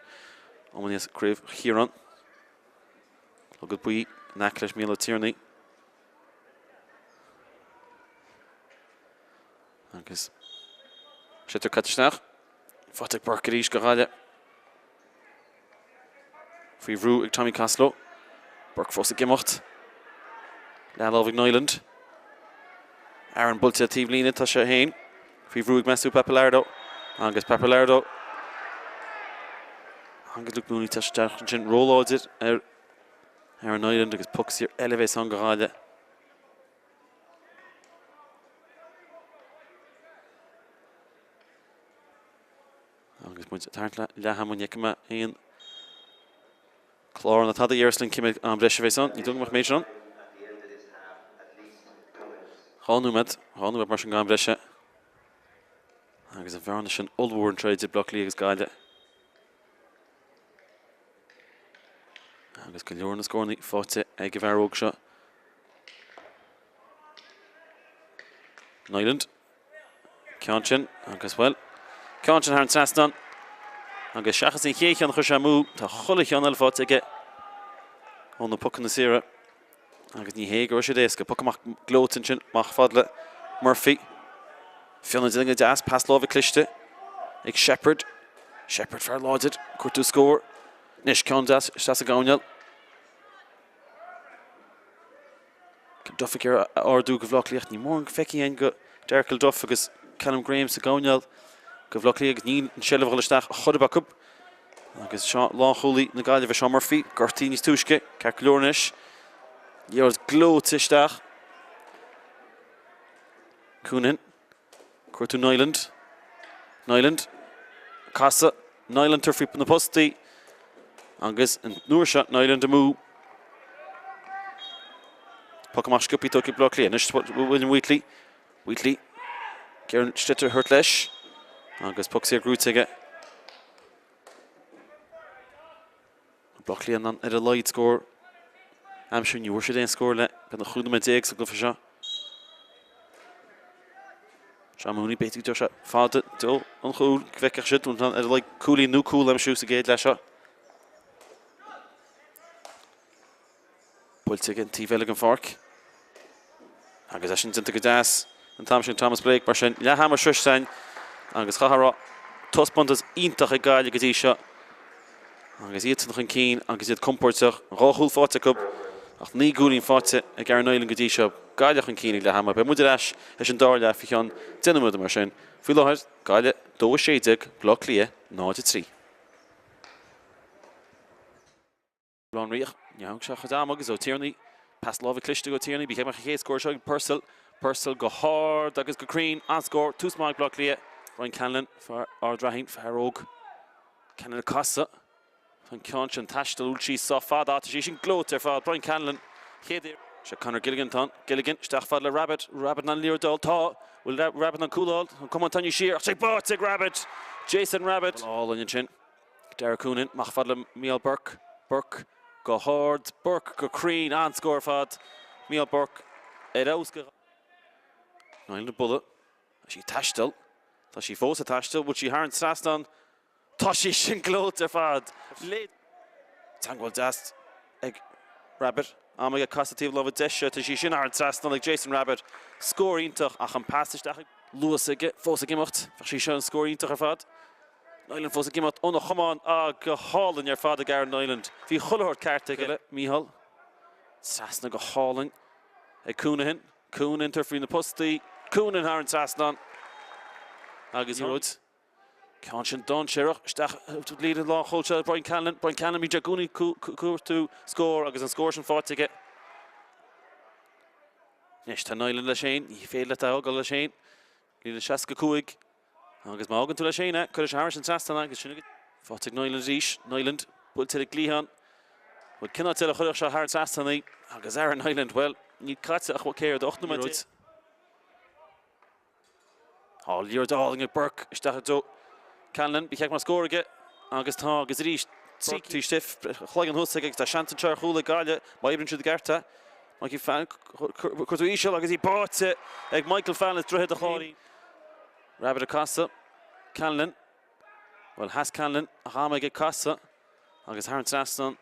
iománaí as Craobh Chiaráin. Clogad buí in aice leis Mícheál Ó Tiarnaigh. Agus sliotar caite isteach. Faighte ag Burke arís do Ghaillimh. Faoi bhrú ag Tommy Costello. Burke fós ag imeacht. Leathlámh ag Niland. Aaron buailte taobh líne, tá sé féin. Faoi bhrú ag Matthew Pappalardo. Agus Pappalardo agus Luke Mooney tá sé isteach ansin róláidir ar Aaron Niland agus poc saor eile a bheas ann do Ghaillimh. Agus muid thart le leath ama, ní fheicim aon clár ná tada a dhéarfas linn cé mhéad am breise a bheas ann. Ní dóigh go mbeadh méid sin ann. 2 nóiméad, 2 nóiméad mar sin d'am breise. Agus an bhearna sin ollmhór anseo idir Baile Átha Cliath agus Gaillimh. Agus go leor na scóranna faighte ag an bhfear óg seo. Niland. Ceann sin agus, bhuel, ceann sin thar an trasnán. Agus seachas an chéad cheann a chuir sé amú, tá chuile cheann eile faighte aige ó na pocanna saora. Agus ní hé go raibh siad éasca. Poc amach gleoite ansin, amach fad le Murphy. Fionn déanta go deas, pas láimhe cliste ag Sheppard. Sheppard fear láidir, cuartú scór. Anois ceann deas isteach sa gcoirnéal. Kilduff ag iarraidh a ardú do Bhaile Átha Cliath. Ní mórán feicthe againn de Derek Kilduff agus Callum Graham sa gcoirnéal. Do Bhaile Átha Cliath agus níl an tseilbh ag dul isteach chor ar bith acu. Agus seo lánchúlaí na Gaillimhe, Seán Murphy, gortaithe níos túisce, ceart go leor anois. Liathróid gleoite isteach. Coonan. Cuartú Niland. Niland. Casadh. Niland tabhairt faoi na postaí. Agus an uair seo Niland amú. Poc amach sciobtha tógtha ag Baile Átha Cliath. Anois William Wheatley. Wheatley. Ag iarraidh an sliotar a thabhairt leis. Agus poc saor gnóite aige. Baile Átha Cliath in ann ar a laghad scór a aimsiú. Ní bhfuair siad aon scór le beagnach 15 nóiméad sa gcluiche seo. Seán Mooney, b'fhéidir go dtiocfadh sé fada i dtreo an chúil, go bhfeicfeadh siad an ar a laghad cúilín nó cúl a aimsiú sa gcéad leath seo. Buailte ag an taobh eile den pháirc. Agus é sin déanta go deas an t-am sin Thomas Blake. Mar sin, leath ama sroichte againn agus chaithfeá a rá, taispeántas iontach ag Gaillimh go dtí seo. Agus iadsan chun cinn agus iad compóirteach. Dhá chúl faighte acu ach 9 gcúilín faighte ag Aaron Niland go dtí seo. Gaillimh chun cinn ag leath ama. Beidh muid ar ais leis an dara leath faoi cheann 10 nóiméad mar sin. Faoi láthair, Gaillimh 2 16, Baile Átha Cliath 0 3. Baile Átha Cliath. Ní thóg sé a chuid ama agus Ó Tiarnaigh, pas láimhe cliste ag Ó Tiarnaigh, bhí amach an chéad scór seo ag Purcell. Purcell go hard agus go cruinn, an-scór, tús maith ag Baile Átha Cliath. Brian Conlon, fear Ard Raithin, fear óg. Conlon ag casadh. Tá an ceann sin taisteal uail sí sách fada, tá sí sin gleoite ar fad. Brian Conlon, chéad iarracht. Seo Conor Gilligan atá ann. Gilligan isteach fad le Rabbitte. Rabbitte in ann liathróid a fháil. Tá. Bhfuil Rabbitte in ann cúl a fháil? An camán tanaí siar ach sé báite ag Rabbitte. Jason Rabbitte. Álainn ansin. Darragh Coonan, amach fad le Mícheál Burke, Burke go hard, Burke go cruinn, an-scór ar fad, Mícheál Burke ar fheabhas go. Niland ag bualadh, tá sí ag taisteal, tá sí fós ag taisteal, bhfuil sí thar an trasnán, tá sí sin gleoite ar fad! Teagmháil deas ag Rabbitte, am aige casadh taobh láimhe deise, tá sí sin thar an trasnán ag Jason Rabbitte, scór iontach ach an pas isteach ag. Luas aige, fós ag imeacht, bheadh sí seo ina scór iontach ar fad. Niland fós ag imeacht óna chamán. Ah, go hálainn ar fad ag Aaron Niland. Bhí chuile shórt ceart aige. Mícheál trasna go hálainn ag Counihan. Counihan tabhairt faoi na postaí. Counihan thar an trasnán. Agus liathróid. Ceann sin dainséarach isteach líne lánchúil seo Brian Conlon. Brian Conlon bíonn sé i gcónaí ag cuartú scór agus an scór sin faighte aige. Anois tá Niland leis féin. Ní féidir leat é a fhágáil leis féin. Líne 65. Agus má fhágann tú leis féin é, cuirfidh sé thairis an trasnán agus sin agat. Faighte ag Niland arís. Niland buailte ar an gcliathán. Bhuel, cén áit eile a chuirfeadh sé thar an trasnán í? Agus Aaron Niland, bhuel, níl caite ach céard, 18 nóiméad. Tá liathróid álainn ag Burke isteach i dtreo Conlon. Ba cheart go mbeadh scór aige agus tá agus arís Burke taobh istigh, cloigeann thuas aige agus tá seans anseo ar chúl ag Gaillimh má oibríonn siad i gceart é. Mikey Fallon, cuartú íseal agus í báite ag Michael Fallon as Droichead an Chláirín. Rabbitte ag casadh. Conlon. Bhuel, sheas Conlon ach am aige casadh agus thar an trasnán.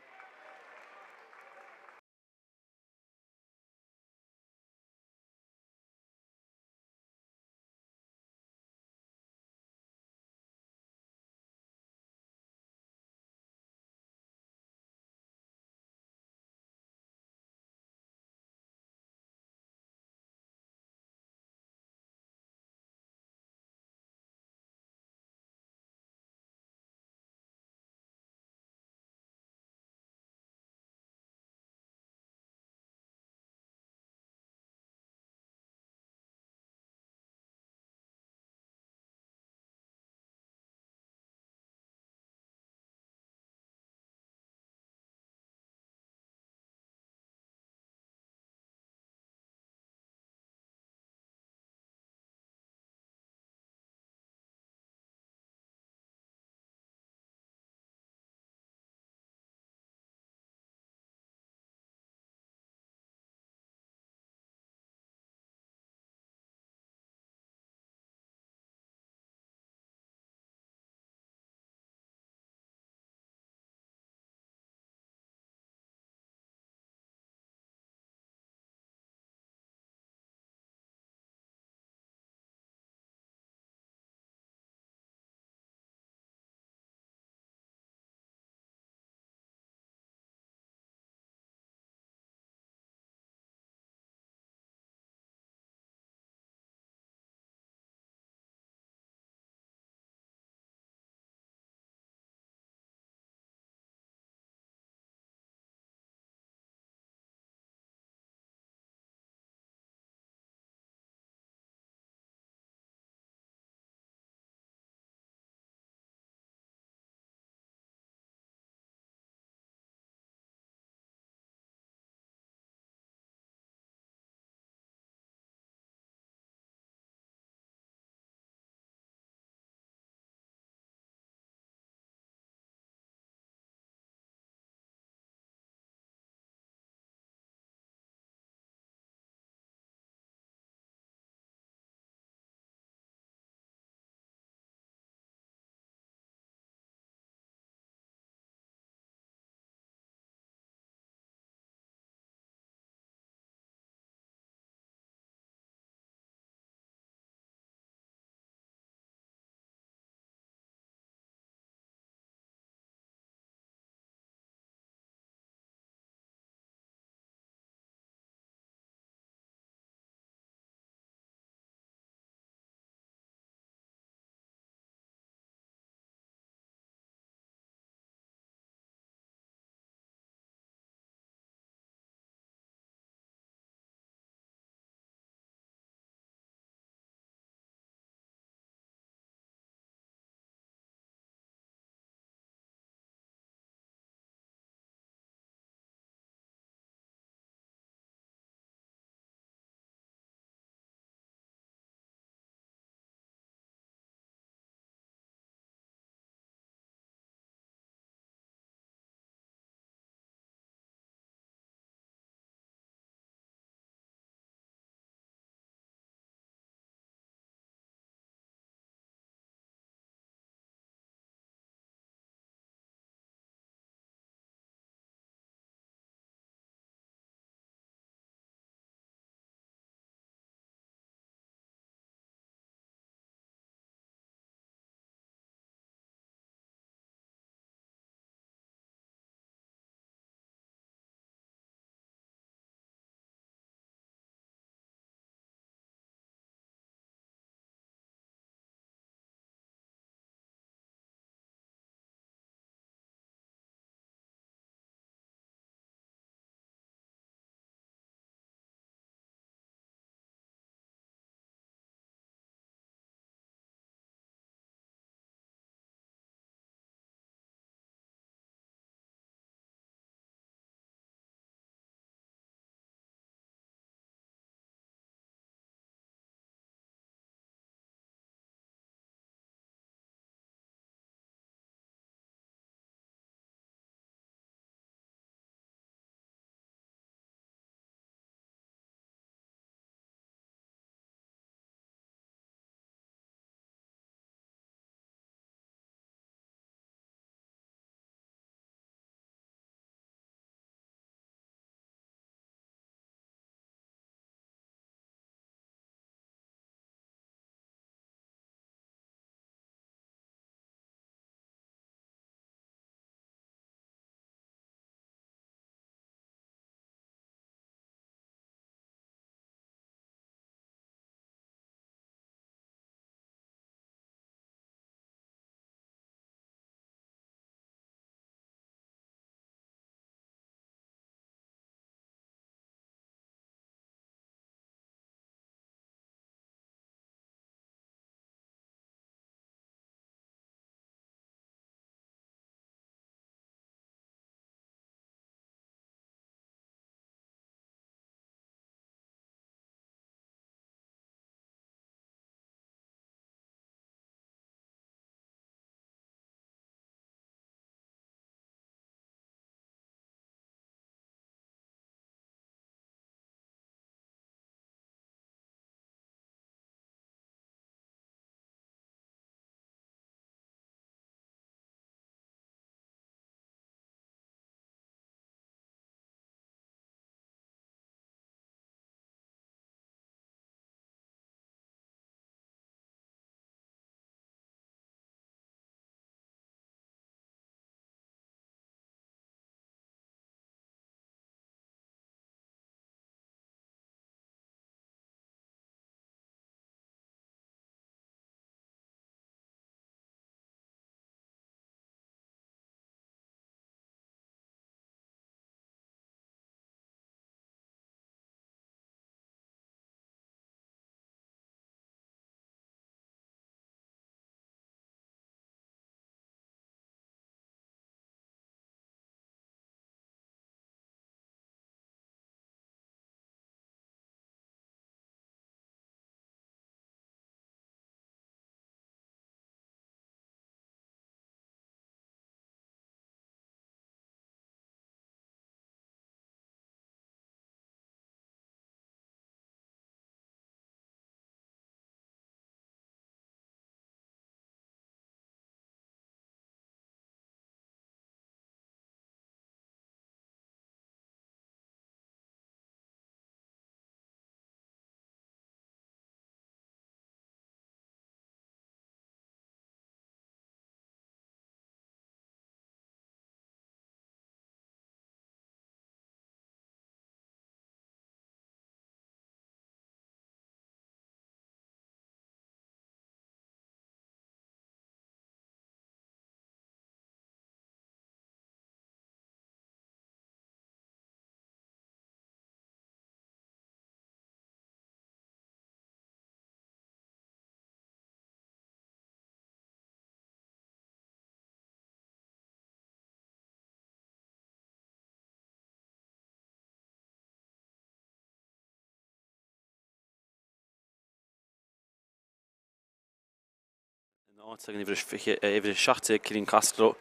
Ina áit tagann uimhir 20, uimhir 17 Cillian Costello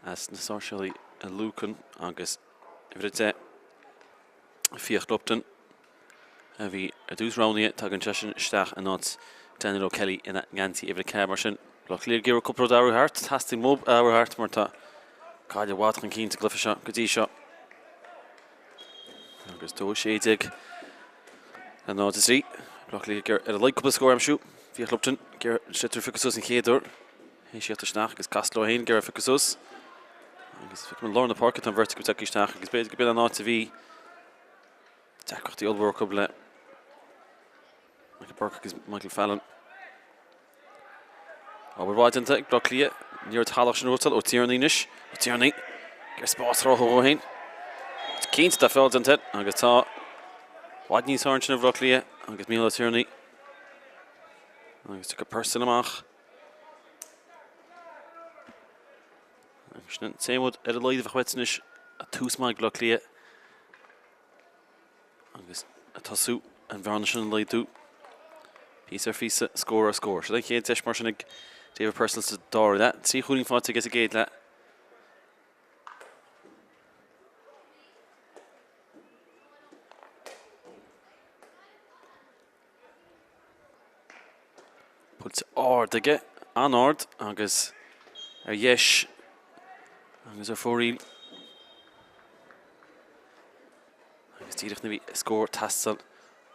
as na Sáirséalaigh i Lucan agus uimhir 10 Fiach Lupton a bhí ar dtús roghnaithe. Tagann seisean isteach in áit Daniel O'Kelly ina ngeansaí uimhir 4. Mar sin, Baile Átha Cliath ag iarraidh cúpla rud a athrú thart. Teastaíonn uathu athrú thart mar tá Gaillimh i bhfad chun cinn sa gcluiche seo go dtí seo. Agus 2-16 le 0-3. Baile Átha Cliath ag iarraidh ar a laghad cúpla scór a aimsiú. Fiach Lupton ag iarraidh an sliotar a phiocadh suas an chéad uair. Théis a theacht isteach agus Costello féin ag iarraidh a phiocadh suas. Agus feicim i lár na páirce tá an bheirt acu tagtha isteach agus b'fhéidir go b'in an áit a bhí deacrachtaí ollmhór acu le Michael Burke agus Michael Fallon. Obair mhaith déanta ag Bleá Cliath. An liathróid shalach sin a bhuachtáil Ó Tiarnaigh anois. Ó Tiarnaigh ag iarraidh spás a chruthú dhó féin. Cinnte tá feall déanta air agus tá i bhfad níos fearr ansin ó Bhleá Cliath agus Mícheál Ó Tiarnaigh agus tiocfaidh Purcell amach. Agus sin an t-aon rud ar a laghad a bheadh uait anois tús maith ag Bleá Cliath. Agus ag tosú an bhearna sin a laghdú, píosa ar phíosa, scór ar scór. Seo an chéad deis mar sin ag David Purcell sa dara leath. 3 chúilín faighte aige sa gcéad leath. Buailte ard aige, an-ard agus ar dheis agus ar fóraoil. Agus díreach nuair a bhí scór ag teastáil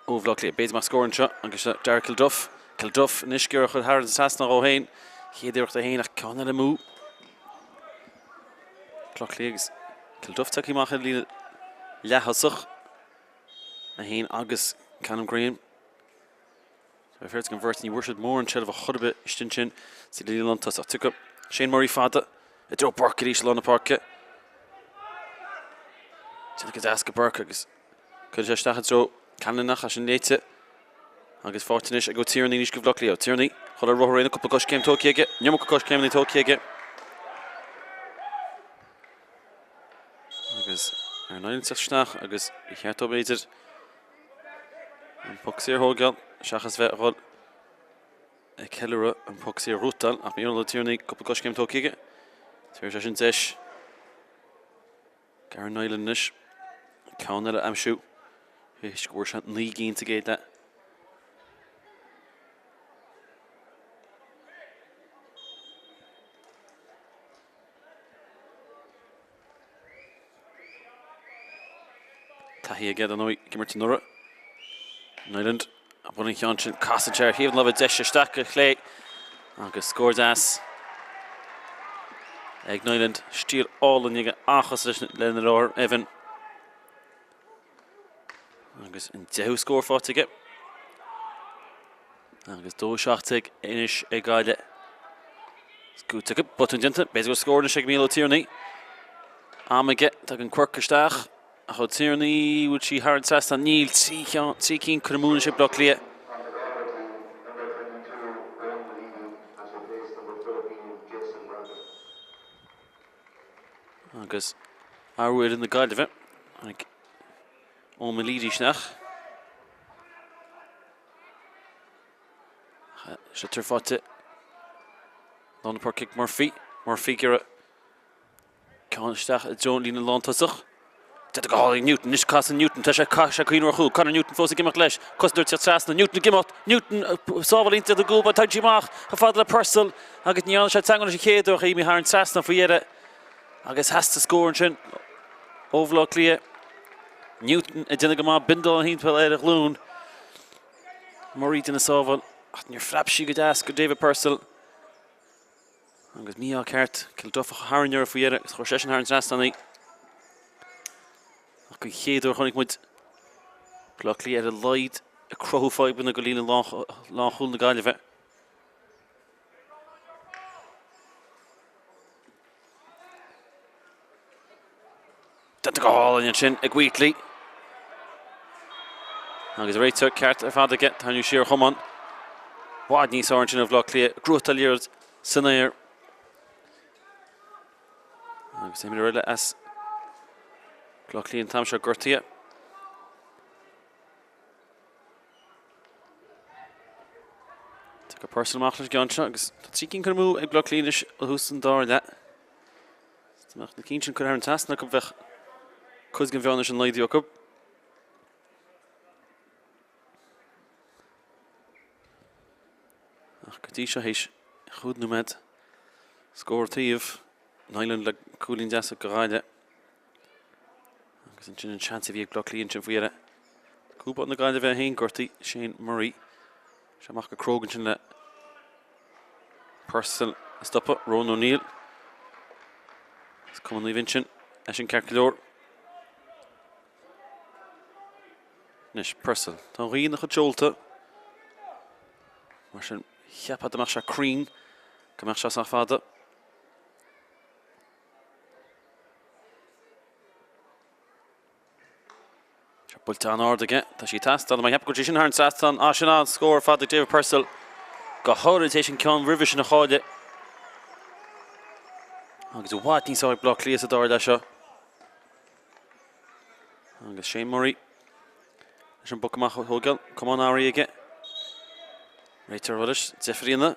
ó Bhaile Átha Cliath. B'fhéidir go mbeadh scór anseo agus seo Darragh Kilduff. Kilduff anois ag iarraidh a chur thar an trasnán dhó féin. Chéad iarracht é féin ach ceann eile amú. Baile Átha Cliath agus Kilduff tagtha amach ar líne leath-thosach. É féin agus Callum Graham. Tá fear ag an bheirt, ní bhfuair siad mórán seilbh chor ar bith istigh ansin sa líne lántosach. Tiocfaidh Shane Murray fada i dtreo Burke arís i lár na páirce. Déanta go deas ag Burke agus cuireann sé isteach i dtreo Callanan ach sin léite agus faighte anois ag Ó Tiarnaigh arís do Bhaile Átha Cliath. Ó Tiarnaigh ag dul ar rothar é, cúpla coiscéim tógtha aige, an iomarca coiscéimeanna tógtha aige. Agus ar an teacht isteach agus ba cheart dó b'fhéidir an poc saor a thógáil seachas bheith a dhul ag ceiliúradh an poc saor a ghnóthachtáil ach Mícheál Ó Tiarnaigh cúpla coiscéim tógtha aige. Tabharfaidh sé sin deis Gary Niland anois ceann eile a aimsiú. Théis go bhfuair sé 9 gcinn sa gcéad leath. Taithí aige dar ndóigh ag imirt anuraidh. Niland a bhain an ceann sin. Casann sé ar thaobh na láimhe deise isteach go clé agus scór deas ag Niland. Stíl álainn aige an-chosúil lena dheartháir Evan. Agus an deichiú scór faighte aige. Agus 2-17 anois ag Gaillimh. Scuaite acu, botún déanta, b'fhéidir go bhfuil scór anois ag Mícheál Ó Tiarnaigh. Am aige, tagann Quirke isteach. Ach Ó Tiarnaigh, bhfuil sí thar an trasnán? Níl, 3 cheann, 3 cinn curtha amú anois ag Baile Átha Cliath. Agus athrú ar fhoireann na Gaillimhe. Tháinig Eoin Meleady isteach. Sliotar faighte lár na páirce ag Murphy. Murphy ag iarraidh ceann isteach i dtreo an líne lántosach. Déanta go hálainn ag Newton. Anois casann Newton. Tá sé caith sé cuimhneamh ar chúl. Conor Newton fós ag imeacht leis. Cosantóir ag teacht trasna. Newton ag imeacht. Newton sábháil iontach ag gúb. Tagann sí amach chomh fada le Purcell agus ní dhearna sé teagmháil leis an chéad uair ach imigh thar an trasnán faoi dheireadh. Agus theastaigh scór ansin ó Bhaile Átha Cliath. Newton ag déanamh go maith, bindealán thimpeall ar a ghlúin. Murray ag déanamh sábháil ach níor phreab sí go deas go David Purcell. Agus mí-ádh ceart, Kilduff a tharraing uirthi faoi dheireadh agus chuir seisean thar an trasnán í. Ach den chéad uair chonaic muid Baile Átha Cliath ar a laghad ag cruthú fadhbanna go líne lánchúl na Gaillimhe. Déanta go hálainn ansin ag Wheatley. Agus réiteach ceart ar fad aige, tarraingiú siar a chamán. I bhfad níos fearr ansin ó Bhaile Átha Cliath, gnóthachtáil liathróid san aer. Agus imreoir eile as Baile Átha Cliath an t-am seo gortaithe. Tiocfaidh Purcell amach leis an gceann seo agus tá 3 cinn curtha amú ag Bleá Cliath anois ó thús an dara leath. Dá mbeadh na cinn sin curtha thar an trasnán acu bheadh cuid den bhearna sin laghdaithe acu. Ach go dtí seo théis chúig nóiméad scór taobh Niland le cúilín deas go Gaillimh. Agus ansin an seans a bhí ag Bleá Cliath ansin faoi dheireadh. Cúl báire na Gaillimhe é féin gortaithe Shane Murray. Sé amach go cróga ansin le Purcell a stopadh, Ronan O'Neill. Is Cumann Naomh Uinseann é sin ceart go leor. Anois Purcell. Tá an ghaoth ina chuid seolta. Mar sin, cheapfá dá mbeadh sé cruinn go mbeadh sé sách fada. Seo buailte an-ard aige. Tá sí ag teastáil. Tá mé ag ceapadh go bhfuil sí sin thar an trasnán. Ah, sin an-scór ar fad ag David Purcell. Go háirid théis an ceann roimhe sin a chailleadh. Agus i bhfad níos fearr ag Bleá Cliath sa dara leath seo. Agus Shane Murray leis an bpoc amach a thógáil. Camán earraí aige. Réiteoir leis, deifir a dhéanamh.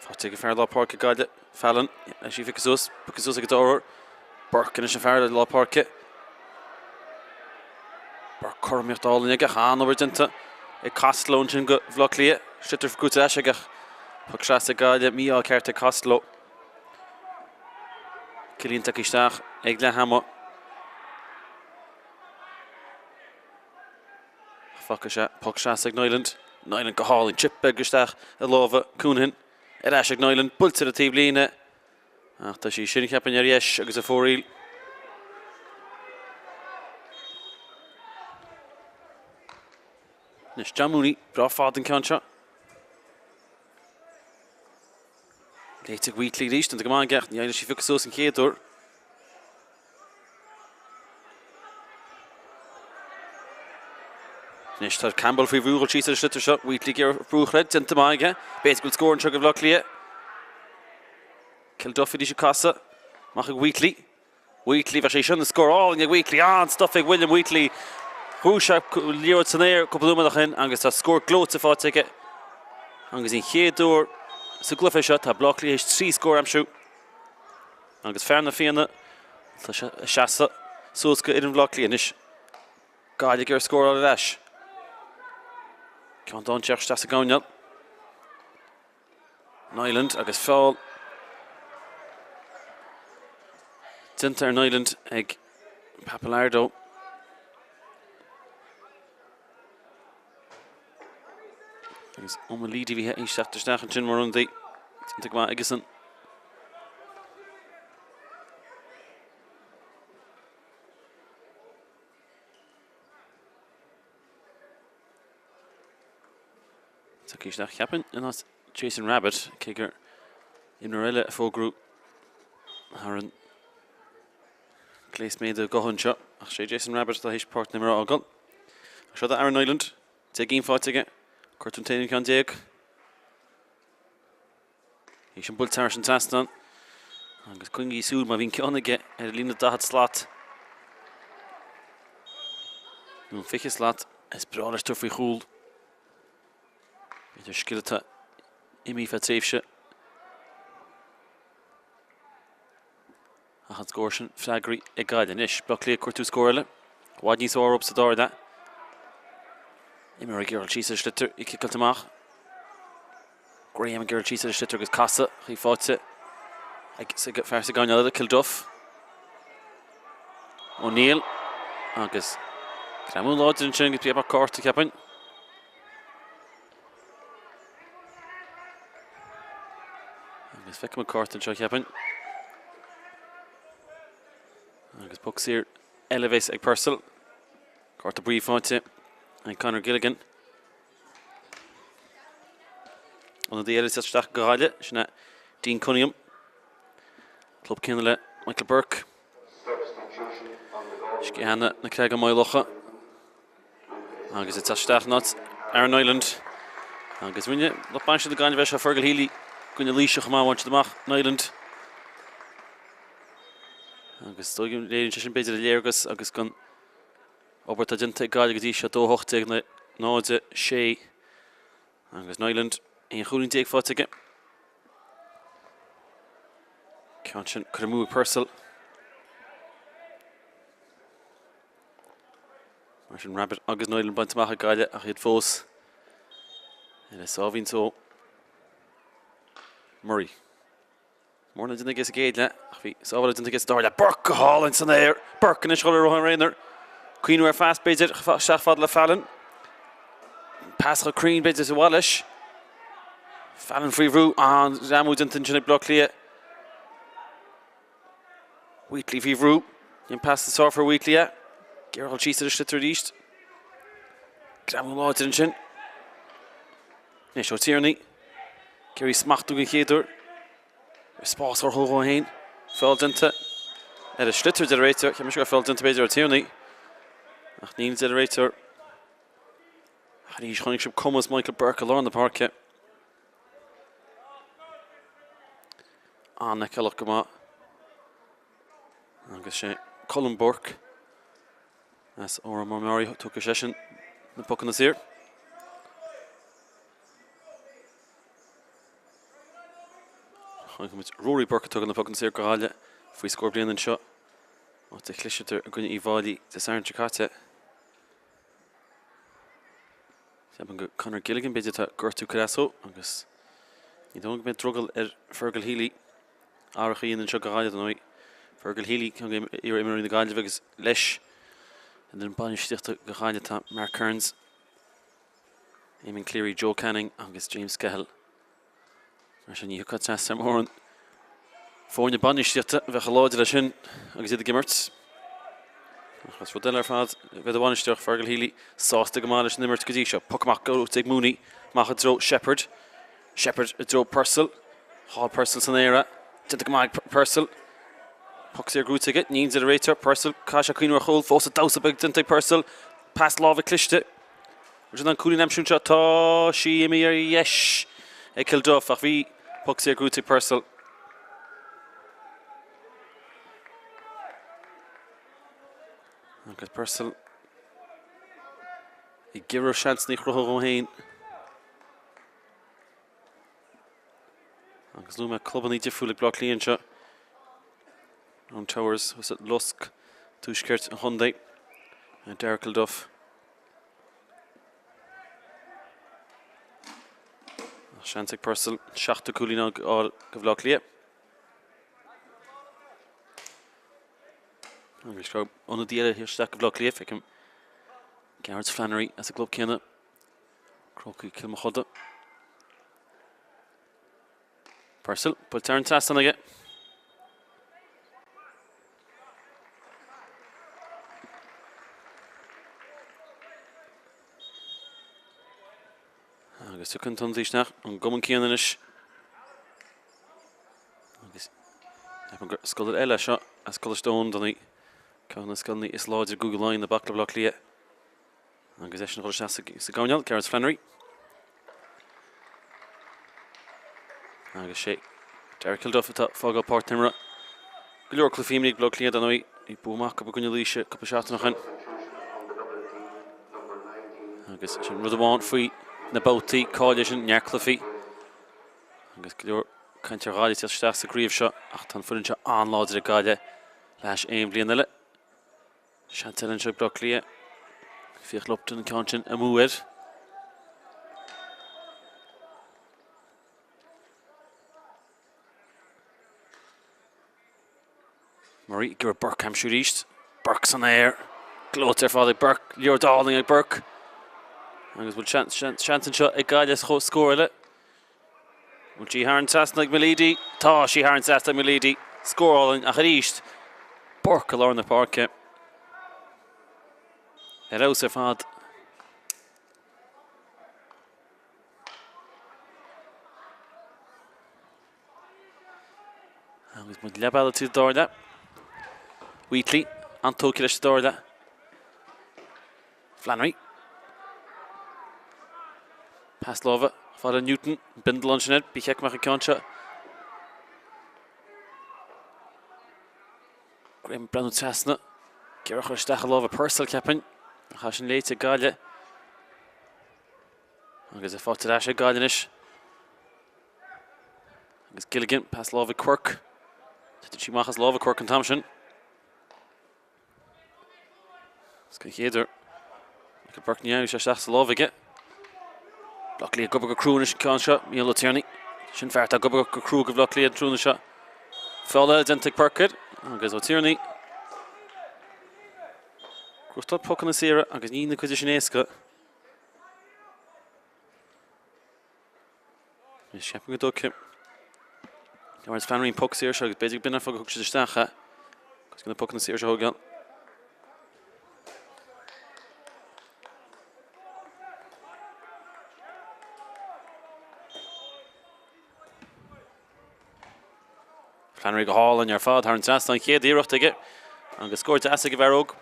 Faighte ag an fear lár páirce Gaillimh, Fallon, leis í a phiocadh suas, pioctha suas ag an dara huair. Burke anois an fear lár páirce. Burke cothromaíocht álainn aige, an-obair déanta ag Costello ansin go Bhaile Átha Cliath. Sliotar buaite ar ais aige ach poc trasna ag Gaillimh, mí-ádh ceart ag Costello. Cillian tagtha isteach ag leath ama. Fágtha sé poc trasna ag Niland. Niland go hálainn. Chip beag isteach i lámha Counihan. Ar ais ag Niland. Buailte ar an taobhlíne. Ach tá sí sin, cheapfainn, ar dheis agus i fóraoil. Anois John Mooney, breá fada an ceann seo. Léite ag Wheatley arís, déanta go maith aige ach ní éirigh leis í a phiocadh suas an chéad uair. Anois tá Campbell faoi bhrú dhul síos ar an sliotar seo. Wheatley ag iarraidh brú a chur air, déanta maith aige. B'fhéidir go bhfuil scór anseo go Bhaile Átha Cliath. Kilduff arís ag casadh. Amach ag Wheatley. Wheatley, bheadh sé sin ina scór álainn ag Wheatley. An-stuif ag William Wheatley. Ghnóthaigh sé liathróid san aer cúpla nóiméad ó shin agus tá scór gleoite faighte aige. Agus an chéad uair sa gcluiche seo tá Baile Átha Cliath théis 3 scór a aimsiú. Agus fear na Fianna, tá sé ag seasamh suas go fhoireann Bhaile Átha Cliath anois. Gaillimh ag iarraidh scóráil ar ais. Ceann dainséarach isteach sa gcoirnéal. Niland agus feall déanta ar Niland ag Pappalardo. Agus O'Malley bhí ag teacht isteach ansin mar ionadaí. Déanta go maith aigesan. Tagtha isteach cheapfainn in áit Jason Rabbitte, cé gur imreoir eile a fógraíodh thar an gléas méadaithe gutha anseo, ach sé Jason Rabbitte atá théis páirc na himeartha a fhágáil. Seo do Aaron Niland, 10 gcinn faighte aige, cuartú an t-aon cheann. Bhí sin buailte thar an trasnán agus coinnigí súil má bhíonn ceann aige ar an líne 40 slat nó an 20 slat, is breá leis tabhairt faoi chúl. B'fhéidir scil atá imithe feadh tréimhse. Ach an scór sin freagraithe ag Gaillimh anois. Baile Átha Cliath ag cuartú scór eile. I bhfad níos fearr orthu sa dara leath. Imreoir ag iarraidh síos ar an sliotar, í ciceáilte amach. Graham ag iarraidh síos ar an sliotar agus casadh ach í faighte ag fear sa gcoirnéal eile, Kilduff. O'Neill agus greamú láidir ansin agus beag cárta cheapfainn. Agus feicim an cárta anseo cheapfainn. Agus poc saor eile a bheas ag Purcell. Cárta buí faighte ag Conor Gilligan. Ionadaí eile isteach go Gaillimh, sin é Dean Cunningham. Club céanna le Michael Burke. Sciathanna na Creaga Maigh Locha. Agus ag teacht isteach in áit Aaron Niland. Agus rinne lucht bainistithe na Gaillimhe seo Fergal Healy i gcoinne Laoise chomh maith, bhain siad amach Niland. Agus is dóigh go léiríonn sé sin b'fhéidir a léargas agus an obair atá déanta ag Gaillimh go dtí seo, 2-18 in aghaidh 0-6 agus Niland 11 chúilín faighte aige. Ceann sin curtha amú ag Purcell. Mar sin Rabbitte agus Niland bainte amach ag Gaillimh ach iad fós ar a sáimhín só. Murray. Mórán le déanamh aige sa gcéad leath ach bhí sábháil déanta aige sa dara leath. Burke go hálainn san aer! Burke anois ag dul ar rotha an aonair. Cuimhniú ar phas b'fhéidir isteach fad le Fallon. Pas chomh cruinn b'fhéidir is ba mhaith leis. Fallon faoi bhrú. An-ghreamú déanta ansin ag Bleá Cliath. Wheatley faoi bhrú. Ní an pas is fearr Wheatley é. Ag iarraidh dul síos ar an sliotar arís. Greamú láidir ansin. Anois Ó Tiarnaigh. Ag iarraidh smachtú den chéad uair. Spás a chruthú dhó féin. Feall déanta ar an sliotar deir an réiteoir. Cheap mise go raibh feall déanta b'fhéidir ar Ó Tiarnaigh. Ach níl deir an réiteoir. Ach arís chonaic sibh cumas Michael Burke i lár na páirce. An-fheiceálach go maith. Agus sé Colm Burke as Órán Mór Meáraí tógfaidh seisean na pocanna saor. Chonaic muid Rory Burke ag tógáil na pocanna saor do Ghaillimh faoi scór bliana anseo, áit a chliseadar i gcoinne Uíbh Fhailí Dé Sathairn seo caite. Ceapaim gur Conor Gilligan b'fhéidir atá gortú curtha as dó agus ní dóigh go mbeidh drogall ar Fergal Healy athrach a dhéanamh anseo do Ghaillimh dar ndóigh. Fergal Healy, ceann d'iar-imreoirí na Gaillimhe agus leis an bhfoireann bainistíochta do Ghaillimh tá Mark Kearns, Eamon Cleary, Joe Canning agus James Skehill. Mar sin ní thiocfá trasna ar mhórán foirne bainistíochta a bheadh chomh láidir leis sin agus iad ag imirt. Ach is rud eile ar fad a bheith i do bhainisteoir, Fergal Healy, sásta go maith leis an imirt go dtí seo. Poc amach gnóthaithe ag Mooney, amach i dtreo Sheppard. Sheppard i dtreo Purcell. Thall Purcell san aer. Déanta go maith ag Purcell. Poc saor gnóthaithe aige. Níl deir an réiteoir. Purcell, caithfidh sé cuimhniú ar chúl. Fós an damhsa beag déanta ag Purcell. Pas láimhe cliste. Bhfuil sé in ann cúilín a aimsiú anseo? Tá sí imithe ar dheis ag Kilduff ach bhí poc saor gnóthaithe ag Purcell. Agus Purcell ag iarraidh seansanna a chruthú dhó féin. Agus luaigh mé clubanna difriúla ag Bleá Cliath anseo. Round Towers thuas i Lusc, tuaisceart an chontae. Derek Kilduff. Seans ag Purcell seachtú cúilín a fháil do Bhaile Átha Cliath. Agus seo ionadaí eile isteach do Bhaile Átha Cliath, feicim Gearóid Flannery as an gclub céanna, Crócaigh Cill Mochuda. Purcell, buailte thar an trasnán aige. Agus tiocfaidh an t-ionadaí isteach ón gcumann céanna anois. Agus ceapaim gur scoláire eile seo as Coláiste Eoin, dar ndóigh, ceann de na scoileanna is láidre i gCúige Laighean, ag bac le Baile Átha Cliath. Agus eisean ag dul isteach sa gcoirnéal, Gearóid Flannery. Agus sé Derek Kilduff atá ag fágáil páirc na himeartha. Go leor cluichí imeartha ag Baile Átha Cliath, dar ndóigh. Bhí bua maith acu i gcoinne Laoise cúpla seachtain ó shin. Agus sin rud amháin faoi na babhtaí cáilithe sin, neart cluichí. Agus go leor caint ar Ghaillimh teacht isteach sa gcraobh seo, ach tá an foireann seo an-láidir ag Gaillimh le hais aon bhliain eile. Seans eile anseo ag Bleá Cliath. Fiach Lupton an ceann sin amú air. Murray ag iarraidh Burke a aimsiú arís. Burke san aer. Gleoite ar fad ag Burke. Liathróid álainn ag Burke. Agus bhfuil seans anseo ag Gaillimh scór eile. Bhfuil sí thar an trasna ag Meleady? Tá sí thar an trasna ag Meleady. Scór álainn ach arís, Burke i lár na páirce. Ar fheabhas ar fad. Agus muid leath bealaigh tríd an dara leath. Wheatley, an-tógtha leis sa dara leath. Flannery. Pas láimhe fada Newton. Bindle ansin air. Ba cheart go mbeadh an ceann seo. Graham ag breathnú trasna. Ag iarraidh a chur isteach i lámha Purcell, cheapfainn. Ach tá sin léite ag Gaillimh. Agus é faighte ar ais ag Gaillimh anois. Agus Gilligan, pas láimhe ag Quirke. Titeann sí amach as lámha Quirke an t-am sin. Is den chéad uair. Michael Burke ní fhaigheann sé isteach sa lámh aige. Bleá Cliath ag obair go crua anois an ceann seo, Mícheál Ó Tiarnaigh. Sin fear atá ag obair go crua do Bhleá Cliath an tráthnóna seo. Feall eile déanta ag Burke air agus Ó Tiarnaigh. Gnóthachtáil pocanna saora agus ní na cuid sin éasca. Anois ceapaim go dtógfaidh Laurence Flannery an poc saor seo agus b'fhéidir go b'in an fáth gur thug siad isteach é. Agus na pocanna saor seo a thógáil. Flannery go hálainn ar fad thar an trasnán, an chéad iarracht aige agus scór deas ag an bhfear óg.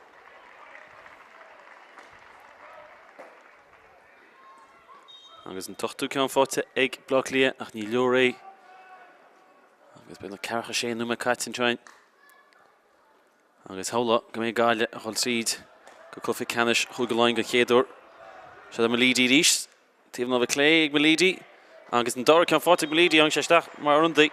Agus an t-ochtú ceann faighte ag Bleá Cliath ach ní leor é. Agus beagnach 46 nóiméad caite anseo. Agus shamhlófá go mbeidh Gaillimh ag dul tríd go cluiche ceannais Chúige Laighean den chéad uair. Seo Meleady arís. Taobh na láimhe clé ag Meleady agus an dara ceann faighte ag Meleady, tháinig sé isteach mar ionadaí.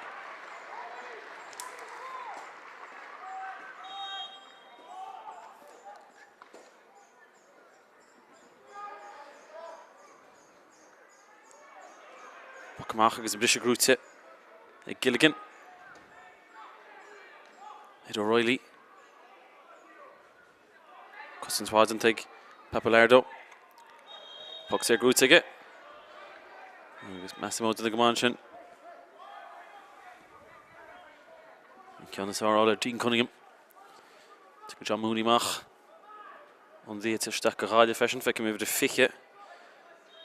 Poc amach agus an briseadh gnóthaithe ag Gilligan. Ed O'Reilly. Cosaint mhaith déanta ag Papalardo. Poc saor gnóthaithe aige. Agus Massimo déanamh go maith ansin. An ceann is fearr a fháil ar Dean Cunningham. Tugann John Mooney amach. Ionadaí isteach do Ghaillimh freisin, feicim uimhir a 20,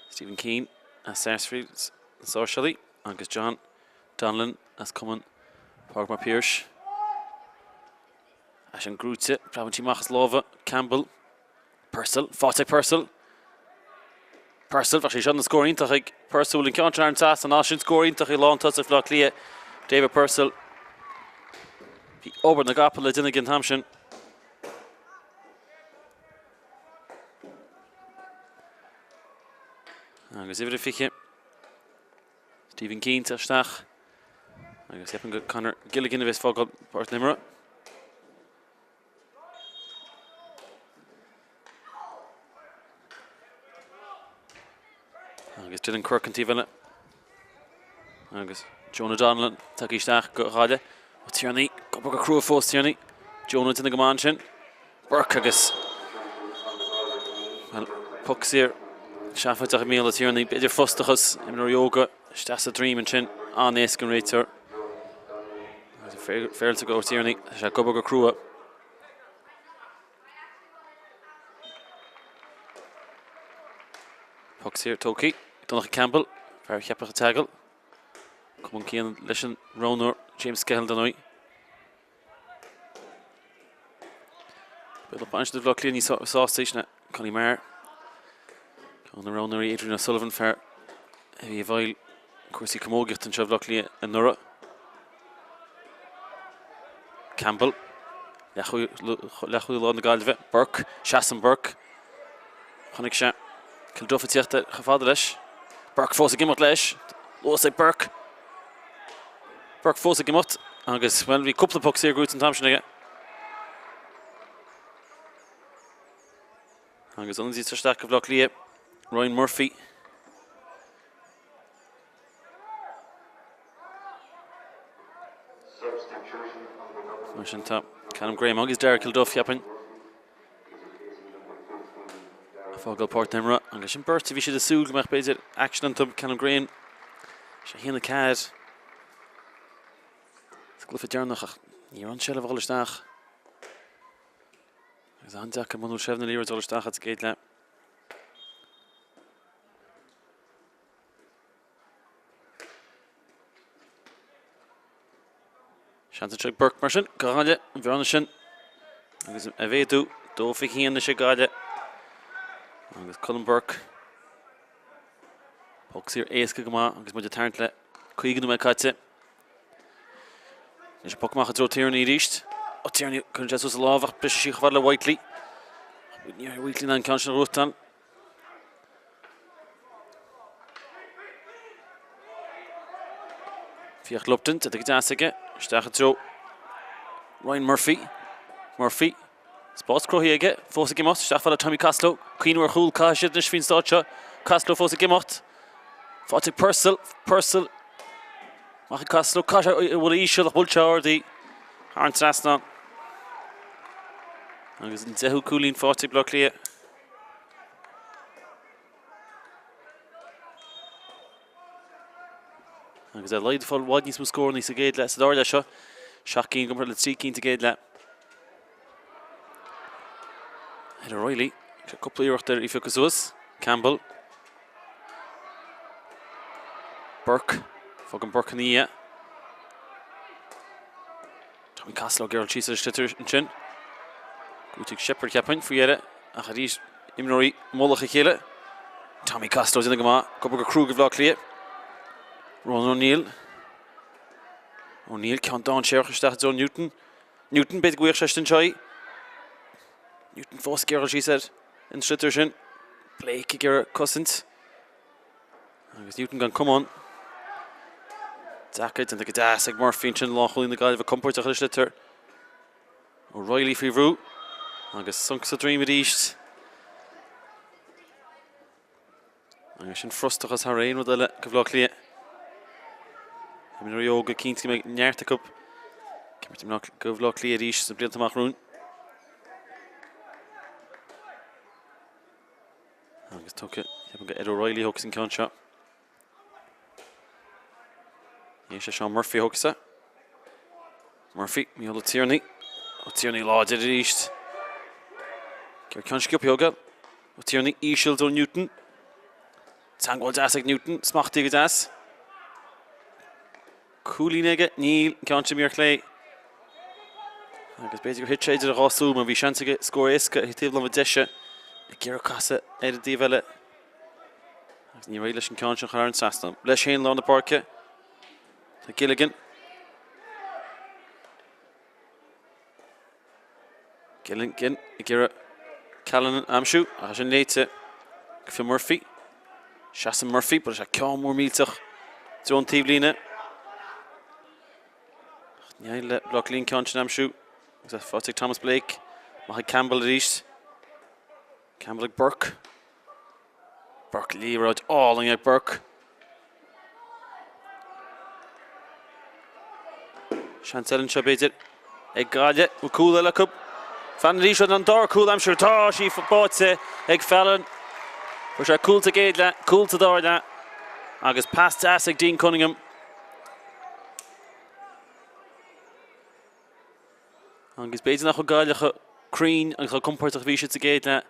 Stephen Keane as Sarsfields, na Sáirséalaigh, agus John Donnellan as Cumann Pádraig Mac Piarais. É sin gnóthaithe, preabann sí amach as lámha Campbell. Purcell, faighte ag Purcell. Purcell, bheadh sé seo ina scór iontach ag Purcell, an ceann sin thar an trasnán, sin scór iontach ag lántosach Bhaile Átha Cliath, David Purcell. Bhí obair na gcapall le déanamh aige an t-am sin. Agus uimhir a 20, Stephen Keane isteach. Agus ceapaim go Conor Gilligan a bheas ag fágáil páirc na himeartha. Agus Dylan Quirke an taobh eile. Agus Jonah Donnellan tagtha isteach do Ghaillimh. Ó Tiarnaigh, ag obair go crua fós Tiarnaigh. Jonah déanamh go maith ansin. Burke agus well, poc saor seafóideach ag Mícheál Ó Tiarnaigh. B'fhéidir frustrachas imreoirí óga isteach sa droim ansin. An-éasca an réiteoir. Féarailte go Ó Tiarnaigh. Tá sé ag obair go crua. Poc saor tógtha. Donncha Campbell, fear Cheapach an tSeagail. Cumann céanna leis an roghnóir James Skehill dar ndóigh. Beidh lucht bainistithe Bhaile Átha Cliath níos sásta leis na Connie Maher. Ceann de na roghnóirí Adrian O'Sullivan, fear a bhí i bhfeighil cúrsaí camógaíochta anseo i Bhaile Átha Cliath anuraidh. Campbell, leathchúlaí láir na Gaillimhe, Burke, seasann Burke. Chonaic sé Kilduff ag tíocht chomh fada leis. Burke fós ag imeacht leis. Luas ag Burke. Burke fós ag imeacht agus, bhuel, bhí cúpla poc saor gnóthaithe an t-am sin aige. Agus ionadaí isteach do Bhaile Átha Cliath, Ryan Murphy. Mar sin tá Callum Graham agus Darragh Kilduff, cheapfainn, ag fágáil páirc na himeartha agus sin beirt a bhí siad ag súil go mbeadh b'fhéidir aicsean iontu. Callum Graham, sé 1-4 sa gcluiche deireanach ach ní raibh an seilbh a dhul isteach. Agus an-deacair muna bhfuil seilbh na liathróide a dhul isteach sa gcéad leath. Seans anseo ag Burke mar sin, do Ghaillimh, an bhearna sin agus a mhéadú 2-21 anois ag Gaillimh. Agus Colm Burke poc saor éasca go maith agus muid ag tarraingt le 50 nóiméad caite. Anois an poc amach i dtreo Tierney arís. Ó Tiarnaigh, cuireann sé suas a lámh ach briseann sí chomh fada le Whiteley. Ní raibh Whiteley in ann an ceann sin a ghnóthachtáil. Fiach Lupton, déanta go deas aige, isteach i dtreo Ryan Murphy. Murphy, spás cruthaithe aige, fós ag imeacht, isteach fada Tommy Costello, cuimhniú ar chúl, caithfidh siad anois faoin staid seo. Costello fós ag imeacht. Faighte ag Purcell, Purcell, amach ag Costello, caithfidh sé a bhualadh íseal ach bhuail sé ard í thar an trasnán. Agus an deichiú cúilín faighte ag Bleá Cliath. Agus ar a laghad ag fáil i bhfad níos mó scóranna sa gcéad leath sa dara leath seo. 7 gcinn i gcomparáid le 3 cinn sa gcéad leath. Ed O'Reilly, sé cúpla iarracht ar í a phiocadh suas. Campbell. Burke. Fágann Burke ina dhiaidh. Tommy Costello ag iarraidh síos ar an sliotar ansin. Gnóthaithe ag Sheppard cheapfainn faoi dheireadh ach arís imreoirí i mullach a chéile. Tommy Costello déanamh go maith, ag obair go crua do Bhaile Átha Cliath. Ronan O'Neill. O'Neill ceann dainséarach isteach i dtreo Newton. Newton, b'fhéidir go bhfaigheadh sé anseo í. Newton fós ag iarraidh síos ar an sliotar sin. Blake ag iarraidh cosaint. Agus Newton gan camán. Deacair, déanta go deas ag Murphy ansin, lánchúlaí na Gaillimhe compordach ar an sliotar. O'Reilly faoi bhrú agus sonc sa droim arís. Agus sin frustrachas thar aon rud eile do Bhaile Átha Cliath. Imreoirí óga cinnte go mbeidh neart acu. Ag imirt do Bhaile Átha Cliath arís sna blianta amach romhainn. Agus tugtha, ceapaim gur Ed O'Reilly a thógfas an ceann seo. Ní sé Seán Murphy a thógfas é. Murphy, Mícheál Ó Tiarnaigh. Ó Tiarnaigh láidir arís. Ceann sciobtha a thógáil. Ó Tiarnaigh íseal do Newton. Teagmháil deas ag Newton, smachtaithe go deas. Cúilín aige, níl, an ceann sin imithe ar chlé. Agus b'fhéidir gur thit sé idir a dhá súil mar bhí seans aige scór éasca ar thaobh láimhe deise ag iarraidh casadh ar an dtaobh eile. Agus níor éirigh leis an ceann sin a chur thar an trasnán. Leis féin lár na páirce. Tá Gilligan. Gilligan ag iarraidh Callanan a aimsiú ach é sin léite ag Fionn Murphy. Seasann Murphy, buaileann sé ceann mór millteach i dtreo an taobhlíne. Ach ní éiríonn le Bleá Cliath an ceann sin a aimsiú. Agus é faighte ag Thomas Blake. Amach ag Campbell arís. Campbell ag Burke. Burke liathróid álainn ag Burke. Seans eile anseo b'fhéidir ag Gaillimh. Bhfuil cúl eile acu? Fallon arís an dara cúl aimsithe. Tá sí báite ag Fallon. Fuair sé cúl sa gcéad leath, cúl sa dara leath agus pas deas ag Dean Cunningham. Agus b'fhéidir nach bhfuil Gaillimh chomh cruinn agus chomh compordach a bhí siad sa gcéad leath.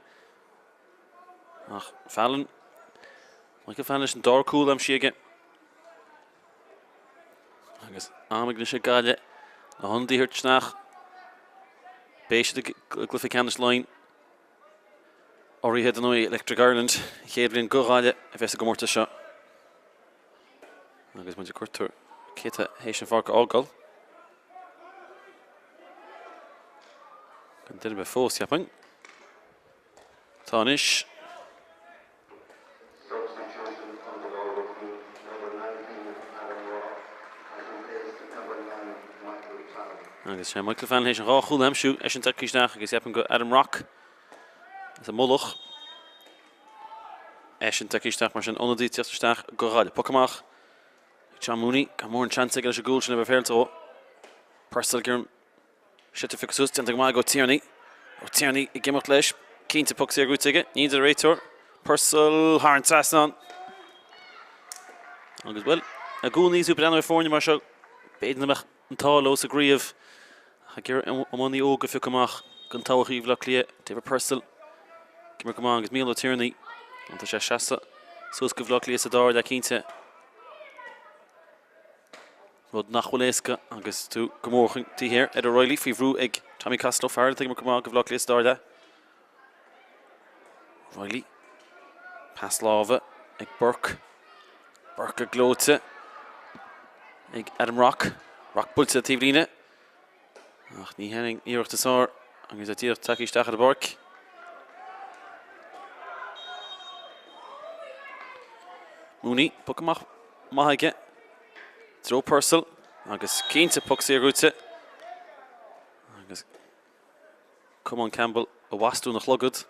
Ach Fallon, Michael Fallon leis an dara cúl aimsithe aige. Agus am ag anois ag Gaillimh le hionadaí a thabhairt isteach. Beidh siad i gcluiche ceannais Laighean. Urraithe dar ndóigh Electric Ireland, an chéad bhliain do Ghaillimh a bheith sa gcomórtas seo. Agus muid ag cuartú cé atá théis an pháirc a fhágáil. Gan duine ar bith fós, cheapfainn. Tá anois. Substitution on the Galway team, number 19 Adam Rock has replaced number 9 Michael Fallon. Agus sé Michael Fallon théis an dhá chúl a aimsiú, eisean tagtha isteach agus ceapaim gur Adam Rock as an mullach. Eisean tagtha isteach mar sin ionadaí ag tíocht isteach do Ghaillimh. Poc amach ag John Mooney, gan mórán seans aige leis an gcúl sin a bheith féaráilte dhó. Purcell ag iarraidh Sliotar a phiocadh suas, déanta go maith ag Ó Tiarnaigh. Ó Tiarnaigh ag imeacht leis. Cinnte poc saor gnóthaithe aige. Níl a deir an réiteoir. Purcell thar an trasnán. Agus bhuel, i gcónaí is tú ag breathnú ar foirne mar seo, b'fhéidir nach mbeadh an t-ádh leo sa gcraobh. Ach ag iarraidh iománaí óg a phiocadh amach don todhchaí Bhaile Átha Cliath, David Purcell ag imirt go maith agus Mícheál Ó Tiarnaigh. Tá sé ag seasamh suas do Bhaile Átha Cliath sa dara leath cinnte. Rud nach bhfuil éasca agus tú go mór chun taobh thiar. Ed O'Reilly faoi bhrú ag Tommy Costello, fear atá ag imirt go maith do Bhaile Átha Cliath sa dara leath. O'Reilly. Pas láimhe ag Burke. Burke gleoite ag Adam Rock. Rock buailte taobhlíne. Ach ní hin an iarracht is fearr agus é díreach tagtha isteach ar an bpáirc. Mooney, poc amach maith aige. I dtreo Purcell agus cinnte poc saor gnóite. Agus Colmán Campbell ag bastún a chlogad.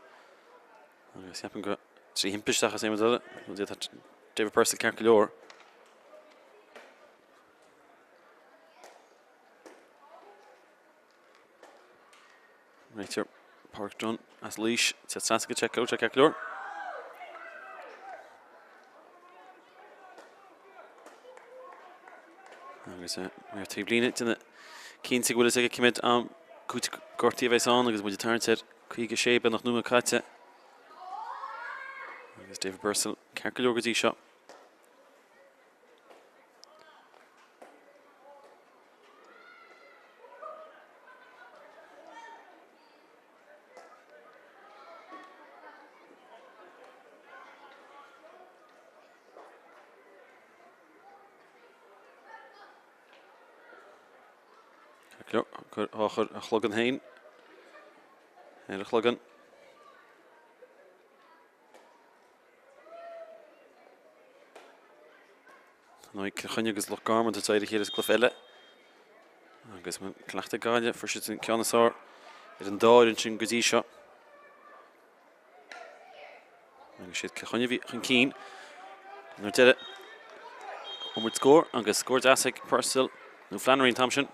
Agus ceapaim gur trí thimpiste seachas aon rud eile. Tá David Purcell ceart go leor. Réiteoir Pádraig Dunne as Laois, tá trasna go check out ceart go leor. Agus ar taobh líne déanamh cinnte go bhfuil fhios aige cá mhéad am cúiteamh gortaithe a bheas ann agus muid ag tarraingt ar 56 beagnach nóiméad caite. Agus David Purcell ceart go leor go dtí seo. Á chur a chloigeann féin ar a chloigeann. Ar ndóigh, Cill Chainnigh agus Loch Garman ag tabhairt aghaidh ar a chéile sa gcluiche eile. Agus cleachtadh Gaillimh, fuair siad an ceann is fearr ar an dá fhoireann sin go dtí seo. Agus siad Cill Chainnigh a bhí chun cinn. Ar deireadh, iomad scór agus scór deas ag Purcell nó Flannery an t-am sin.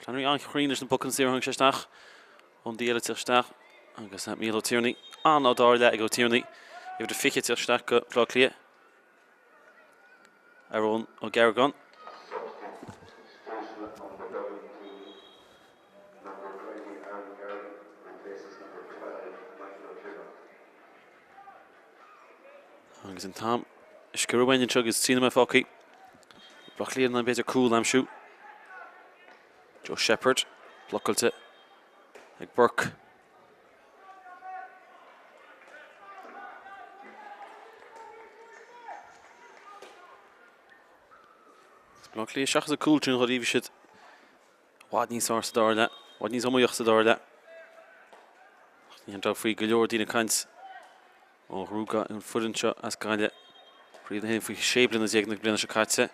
Flannery an-chruinn leis na pocanna saora a tháinig sé isteach ón díol ag teacht isteach agus Mícheál Ó Tiarnaigh an-dara leath ag Ó Tiarnaigh uimhir a 20 ag teacht isteach go Bleá Cliath. Aaron Ó Geargáin. Substitution on the Dublin team, number 20 Aaron Garrigan replaces number 12 Michael O'Tierney. Agus an t-am ag sciorradh uainn anseo agus 3 nóiméad fágtha. Bleá Cliath in ann b'fhéidir cúl a aimsiú. Joe Shepherd blocáilte ag Burke. Bleá Cliath seachas an cúl sin dháiríre bhí siad i bhfad níos fearr sa dara leath, i bhfad níos iomaíoch sa dara leath. Ach ní haon dabht faoi go leor daoine ag caint ó ghnóthaigh an foireann seo as Gaillimh Craobh na hÉireann faoi 16 bliana na bliana seo caite,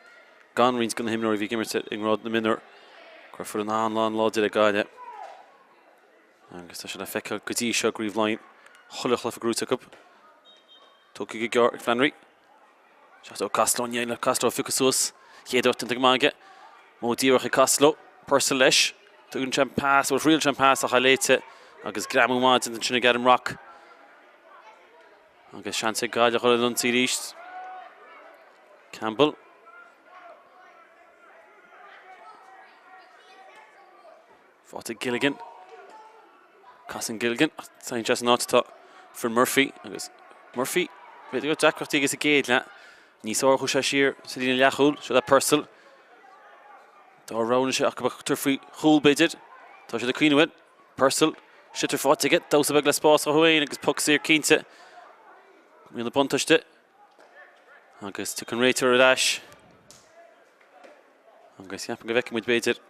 gan roinnt de na himreoirí a bhí ag imirt i ngrád na mionúr. Gur foireann an-an-láidir é Gaillimh agus tá sé le feiceáil go dtí seo i gCraobh Laighean, chuile chluiche gnóite acu. Tógtha go gearr ag Flannery. Isteach do Costello, ní le Costello a phiocadh suas. Chéad iarracht déanta go maith aige. Modh díreach ag Costello. Purcell leis. Tugann sé an pas, bhuel thriail sé an pas ach é léite agus greamú maith déanta ansin ag Adam Rock. Agus seans ag Gaillimh a dhul ar an ionsaí arís. Campbell. Faighte ag Gilligan. Casann Gilligan ach téann sé san áit atá Finn Murphy agus Murphy b'fhéidir go raibh deacrachtaí aige sa gcéad leath. Níos fearr chuaigh sé siar sa líne leathchúil. Seo le Purcell. Dá roghnaigh sé ach go mbeadh tabhairt faoi chúl b'fhéidir. Tá siad ag cuimhneamh air. Purcell. Sliotar faighte aige. Damhsa beag le spás dhó féin agus poc saor cinnte. Mian na buntáiste. Agus tiocfaidh an réiteoir ar ais. Agus ceapaim go bhfeicfidh muid b'fhéidir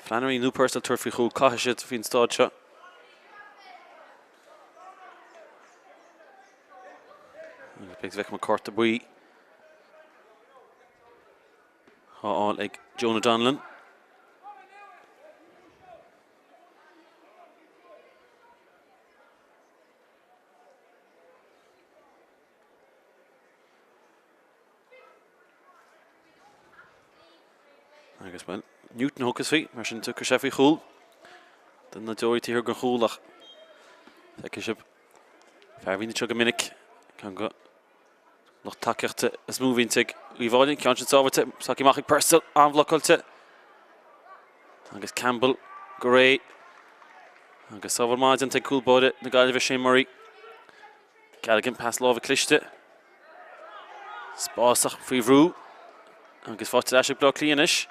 Flannery nó Purcell tabhairt faoi chúl. Caithfidh siad faoin staid seo. Agus b'fhéidir go bhfeicfidh muid cárta buí á fháil ag Jonah Donlan. Agus bhuel, Newton a thiocfas faoi, mar sin tiocfaidh sé faoi chúl. Do na deoraí taobh thiar den chúl ach feicfidh sibh fear a bhíonn anseo go minic, ceann de lucht tacaíochta is mó a bhíonn ag Uíbh Fhailí, ceann sin sábháilte, tagtha amach ag Purcell, an-bhlocáilte. Agus Campbell go réidh. Agus sábháil maith déanta ag cúl báire na Gaillimhe Shane Murray. Galligan pas láimhe cliste. Spás ach faoi bhrú agus faighte ar ais ag Bleá Cliath anois.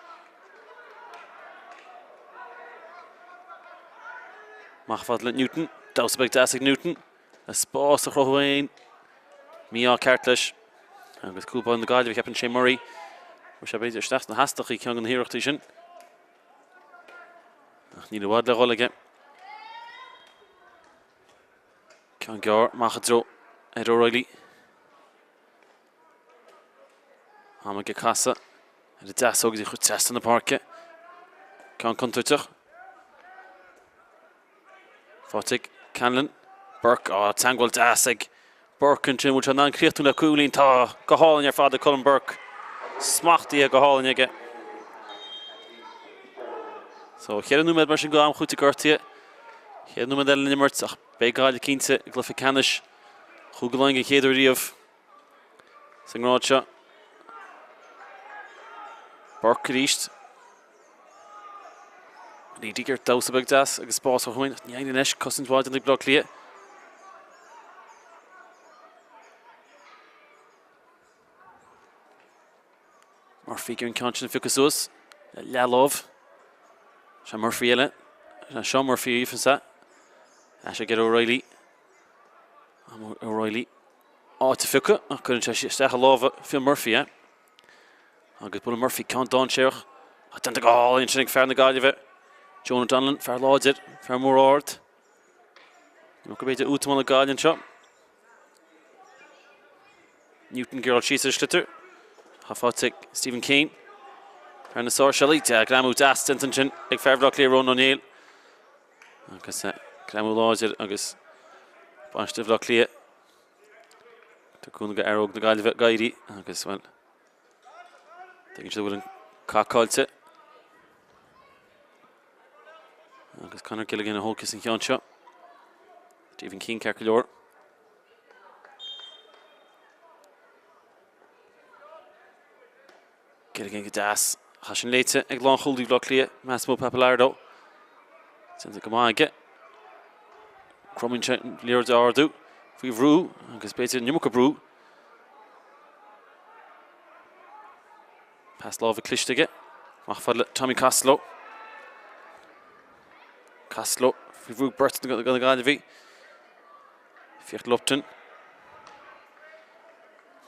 Amach fad le Newton. Damhsa beag deas ag Newton. A spás a chruthú féin. Mí-ádh ceart leis. Agus cúl báire na Gaillimhe, ceapaim Shane Murray. Chuir sé b'fhéidir isteach sna heastachaí ceann de na hiarrachtaí sin. Ach níl i bhfad le dhul aige. Ceann gearr amach i dtreo Ed O'Reilly. Am aige casadh ar an deasóg agus í a chur trasna na páirce. Ceann contúirteach. Faighte ag Conlon. Burke, á, teagmháil deas ag Burke ansin. Bhfuil sé in ann críochnú le cúilín? Tá, go hálainn ar fad ag Colm Burke. Smachtaithe go hálainn aige. So, cheithre nóiméad mar sin go am chúitimh gortaithe. Chéad nóiméad eile den imirt ach beidh Gaillimh cinnte i gcluiche ceannais Chúige Laighean den chéad uair riamh sa ngrád seo. Burke arís. Ní gur damhsa beag deas agus spás a chuain. Ní éiríonn leis cosaint mhaith déanta ag Bleá Cliath. Murphy ag an ceann sin a phiocadh suas le leathlámh. Sé Murphy eile. Seán Murphy a sa. Ais ag O'Reilly. O'Reilly áit a phiocadh ach cuireann sé isteach i lámha Fionn Murphy é. Agus buaileann Murphy ceann dainséarach ach déanta go hálainn ansin ag fear na Gaillimhe, Jonah Donnellan, fear láidir, fear mór ard. Nó go b'fhéidir útamáil ag Gaillimh anseo. Newton gearráil síos ar an sliotar. Tá faighte ag Stephen Keane. Fear na Sáirséalaí, greamú deas déanta ansin ag fear Bhaile Átha Cliath, Ronan O'Neill. Agus greamú láidir agus bainisteoir Bhaile Átha Cliath. Tá cúnamh do fhear óg na Gaillimhe ag éirí agus, bhuel, tuigeann siad go bhfuil an cath caillte. Agus Conor Gilligan a thógfas an ceann seo. Stephen Keane ceart go leor. Gilligan go deas. Tá sin léite ag lánchúlaí Bhaile Átha Cliath, Massimo Pappalardo. Déanta go maith aige. Cromann sé an liathróid a ardú faoi bhrú agus b'fhéidir an iomarca brú. Pas láimhe cliste aige. Amach fad le Tommy Costello. Costello faoi bhrú beirt na Gaillimhí. Fiach Lupton.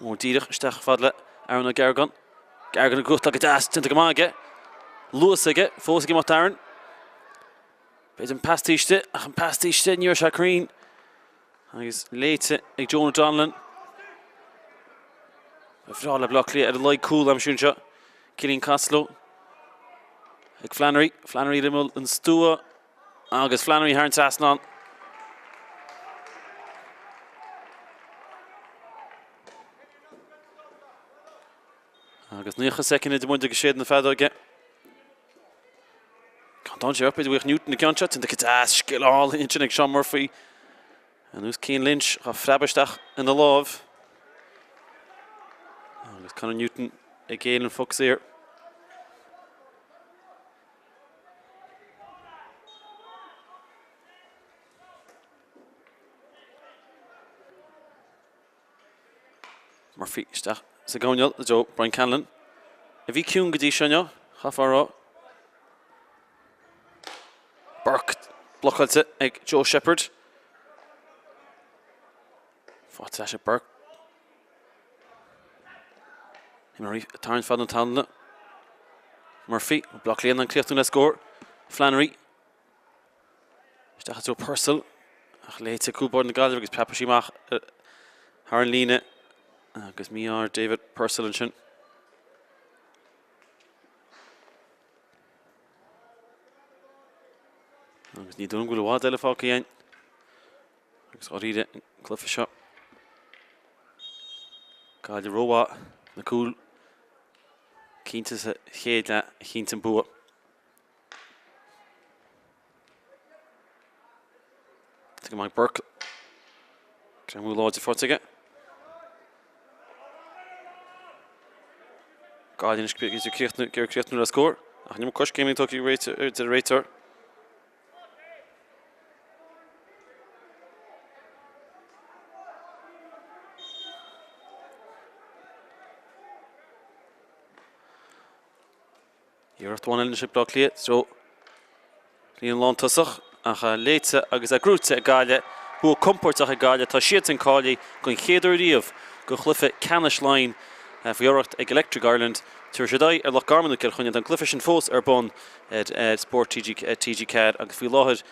Mór díreach isteach fad le Aaron Ó Geargáin. Geargáin ag gnóthachtáil go deas, déanta go maith aige. Luas aige, fós ag imeacht Aaron. B'fhéidir an pas taobh istigh, ach an pas taobh istigh, ní raibh sé cruinn. Agus léite ag Jonah Donnellan. Ba bhreá le Bleá Cliath ar a laghad cúl a aimsiú anseo. Cillian Costello ag Flannery. Flannery ar imeall an stua. Agus Flannery thar an trasnán. Agus 90 soicind idir muid agus séideadh na feadóige. Ceann dainséarach, b'fhéidir go bhfaigheadh Newton an ceann seo, déanta go deas, scil álainn ansin ag Seán Murphy. Ar nós Cian Lynch, dhá phreabadh isteach ina láimh. Agus Conor Newton ag géilleadh an phoc saor. Murphy isteach sa gcoirnéal i dtreo Brian Conlon, a bhí ciúin go dtí seo inniu, chaithfeá a rá. Burke blocáilte ag Joe Shepherd. Faighte ar ais ag Burke. Imreoirí ag tarraingt fad na talúna. Murphy, Bleá Cliath in ann críochnú le scór. Flannery. Isteach i dtreo Purcell. Ach léite ag cúl báire na Gaillimhe agus preabfaidh sí amach thar an líne. Agus mí-ádh ar David Purcell ansin. Agus ní dóigh liom go bhfuil i bhfad eile fágtha againn. Agus dháiríre an cluiche seo. Gaillimh rómhaith na cúil cinnte sa chéad leath a chinntigh an bua. Tá go maith Burke. Greamú láidir faighte aige. Gaillimh anois idir críochnú, ag iarraidh críochnú le scór. Ach ní coiscéim tugtha ag an réiteoir. Iarracht amháin eile anois ag Bleá Cliath, i dtreo líne lántosach ach léite agus é gnóite ag Gaillimh. Bua compóirteach ag Gaillimh. Tá siadsan cáilithe don chéad uair riamh do chluiche ceannais Laighean. Faoi urraíocht ag Electric Ireland, tabharfaidh siad aghaidh ar Loch Garman nó Cill Chainnigh. Tá an cluiche sin fós ar bun ar Spórt TG4 agus faoi láthair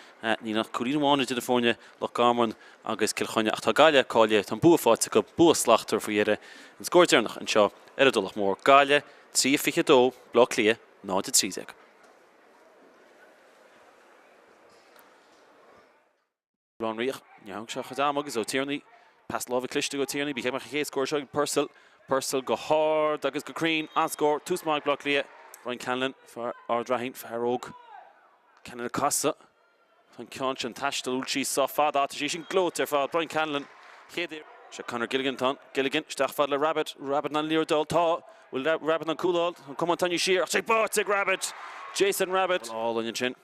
níl ach cúilín amháin idir na foirne, Loch Garman agus Cill Chainnigh, ach tá Gaillimh cáilithe, tá an bua faighte acu, bua slachtmhar faoi dheireadh. An scór deireanach anseo ar an dTulach Mhór, Gaillimh 3, 22, Baile Átha Cliath 0, 13. Lánriach, ní thóg sé a chuid ama agus Ó Tiarnaigh, pas láimhe cliste ag Ó Tiarnaigh, ba cheart go mbeadh an chéad scór seo ag Purcell, Purcell go hard agus go cruinn, an-scór, tús maith ag Baile Átha Cliath, Brian Conlon, fear Ard Raithin, fear óg, Conlon ag casadh, tá an ceann sin ag taisteal, bhfuil sí sách fada, tá sí sin gleoite ar fad, Brian Conlon, chéad iarracht. Seo Conor Gilligan atá ann, Gilligan isteach fad le Rabbitte, Rabbitte in ann an liathróid a fháil, tá, bhfuil Rabbitte in ann cúl a fháil, an camán tarraingthe siar ach sé báite ag Rabbitte, Jason Rabbitte. Álainn ansin.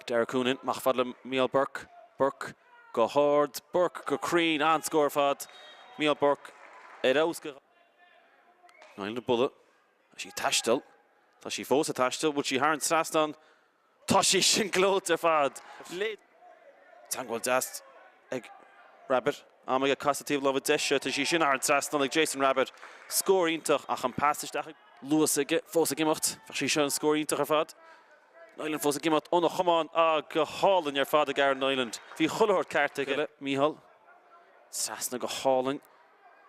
Darragh Coonan, amach fad le Mícheál Burke, Burke go hard, Burke go cruinn, an-scór ar fad, Mícheál Burke ar fheabhas go. Niland ag bualadh, tá sí ag taisteal, tá sí fós ag taisteal, bhfuil sí thar an trasnán, tá sí sin gleoite ar fad! Teagmháil deas ag Rabbitte, am aige casadh taobh láimhe deise, tá sí sin thar an trasnán ag Jason Rabbitte, scór iontach ach an pas isteach ag. Luas aige, fós ag imeacht, bheadh sí seo ina scór iontach ar fad. Niland fós ag imeacht óna chamán. Ah, go hálainn ar fad ag Aaron Niland. Bhí chuile shórt ceart aige. Mícheál trasna go hálainn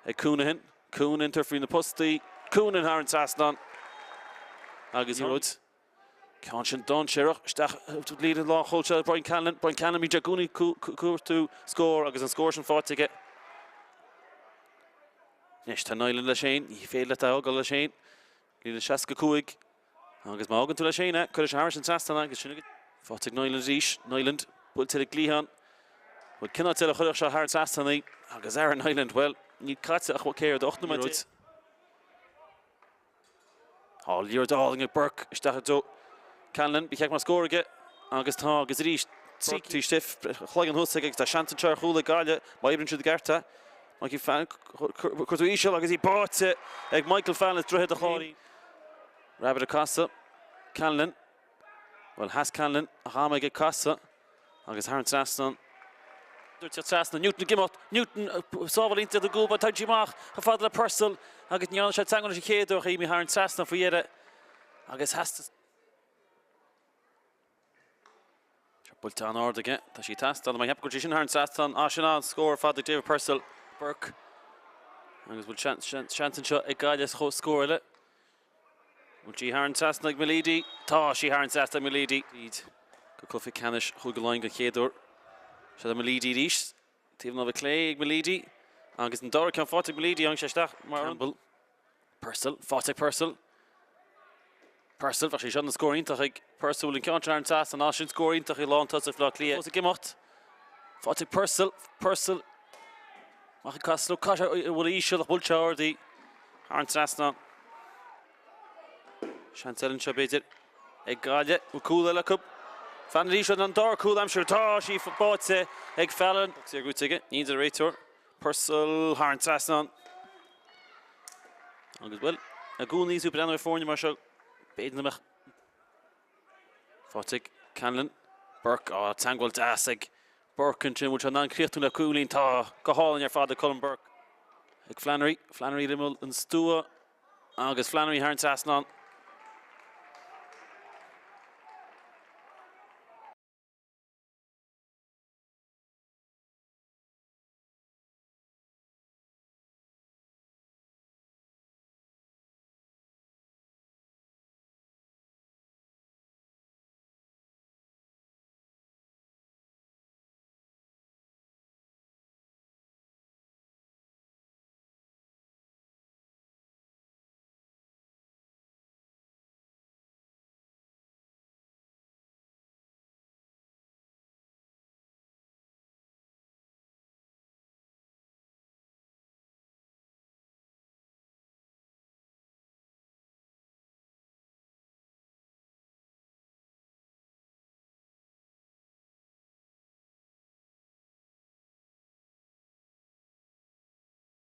ag Counihan. Counihan tabhairt faoi na postaí. Counihan thar an trasnán. Agus liathróid. Ceann sin dainséarach isteach líne lánchúil seo Brian Conlon. Brian Conlon bíonn sé i gcónaí ag cuartú scór agus an scór sin faighte aige. Anois tá Niland leis féin. Ní féidir leat é a fhágáil leis féin. Líne 65. Agus má fhágann tú leis féin é, cuirfidh sé thairis an trasnán é agus sin agat. Faighte ag Niland arís. Niland buailte ar an gcliathán. Bhuel, cén áit eile a chuirfeadh sé thar an trasnán í? Agus Aaron Niland, bhuel, níl caite ach céard, 18 nóiméad. Tá liathróid álainn ag Burke isteach i dtreo Conlon. Ba cheart go mbeadh scór aige agus tá agus arís Burke taobh istigh, cloigeann thuas aige agus tá seans anseo ar chúl ag Gaillimh má oibríonn siad i gceart é. Mikey Fallon, cuartú íseal agus í báite ag Michael Fallon as Droichead an Chláirín. Rabbitte ag casadh. Conlon. Bhuel, sheas Conlon ach am aige casadh agus thar an trasnán. Dúirt sé trasna. Newton ag imeacht. Newton, sábháil iontach ag Gúba. Tagann sí amach chomh fada le Purcell agus ní dhearna sé teagmháil leis an chéad uair ach í imithe thar an trasnán faoi dheireadh agus theastaigh. Tá buailte an-ard aige. Tá sí ag teastáil. Má cheapann go bhfuil sí sin thar an trasnán. Ah, sin an-scór ar fad ag David Purcell. Burke. Agus bhfuil seans anseo ag Gaillimh scór eile. Bhfuil sí thar an trasnán ag Meleady? Tá sí thar an trasnán ag Meleady. Tríd go cluiche ceannais Chúige Laighean den chéad uair. Seo do Meleady arís. Taobh na láimhe clé ag Meleady. Agus an dara ceann faighte ag Meleady. Tháinig sé isteach mar Campbell. Purcell, faighte ag Purcell. Purcell, bheadh sé seo ina scór iontach ag Purcell. Bhfuil an ceann sin thar an trasnán? Á, sin scór iontach i lántosach Bhaile Átha Cliath. Fós ag imeacht. Faighte ag Purcell. Purcell. Amach ag casadh. Caithfidh sé a bhualadh íseal ach bhuail sé ard í. Thar an trasnán. Seans eile anseo b'fhéidir ag Gaillimh. Bhfuil cúl eile acu? Fallon arís an dara cúl a aimsiú. Tá sí báite ag Fallon. Saor gnóite aige. Ní deir an réiteoir. Purcell thar an trasnán. Agus bhuel, i gcónaí is tú ag breathnú ar foirne mar seo, b'fhéidir nach mbeadh Faighte ag Conlon. Burke, á, teagmháil deas ag Burke ansin. Bhfuil sé in ann críochnú le cúilín? Tá, go hálainn ar fad ag Colm Burke. Ag Flannery, Flannery ar imeall an stua agus Flannery thar an trasnán.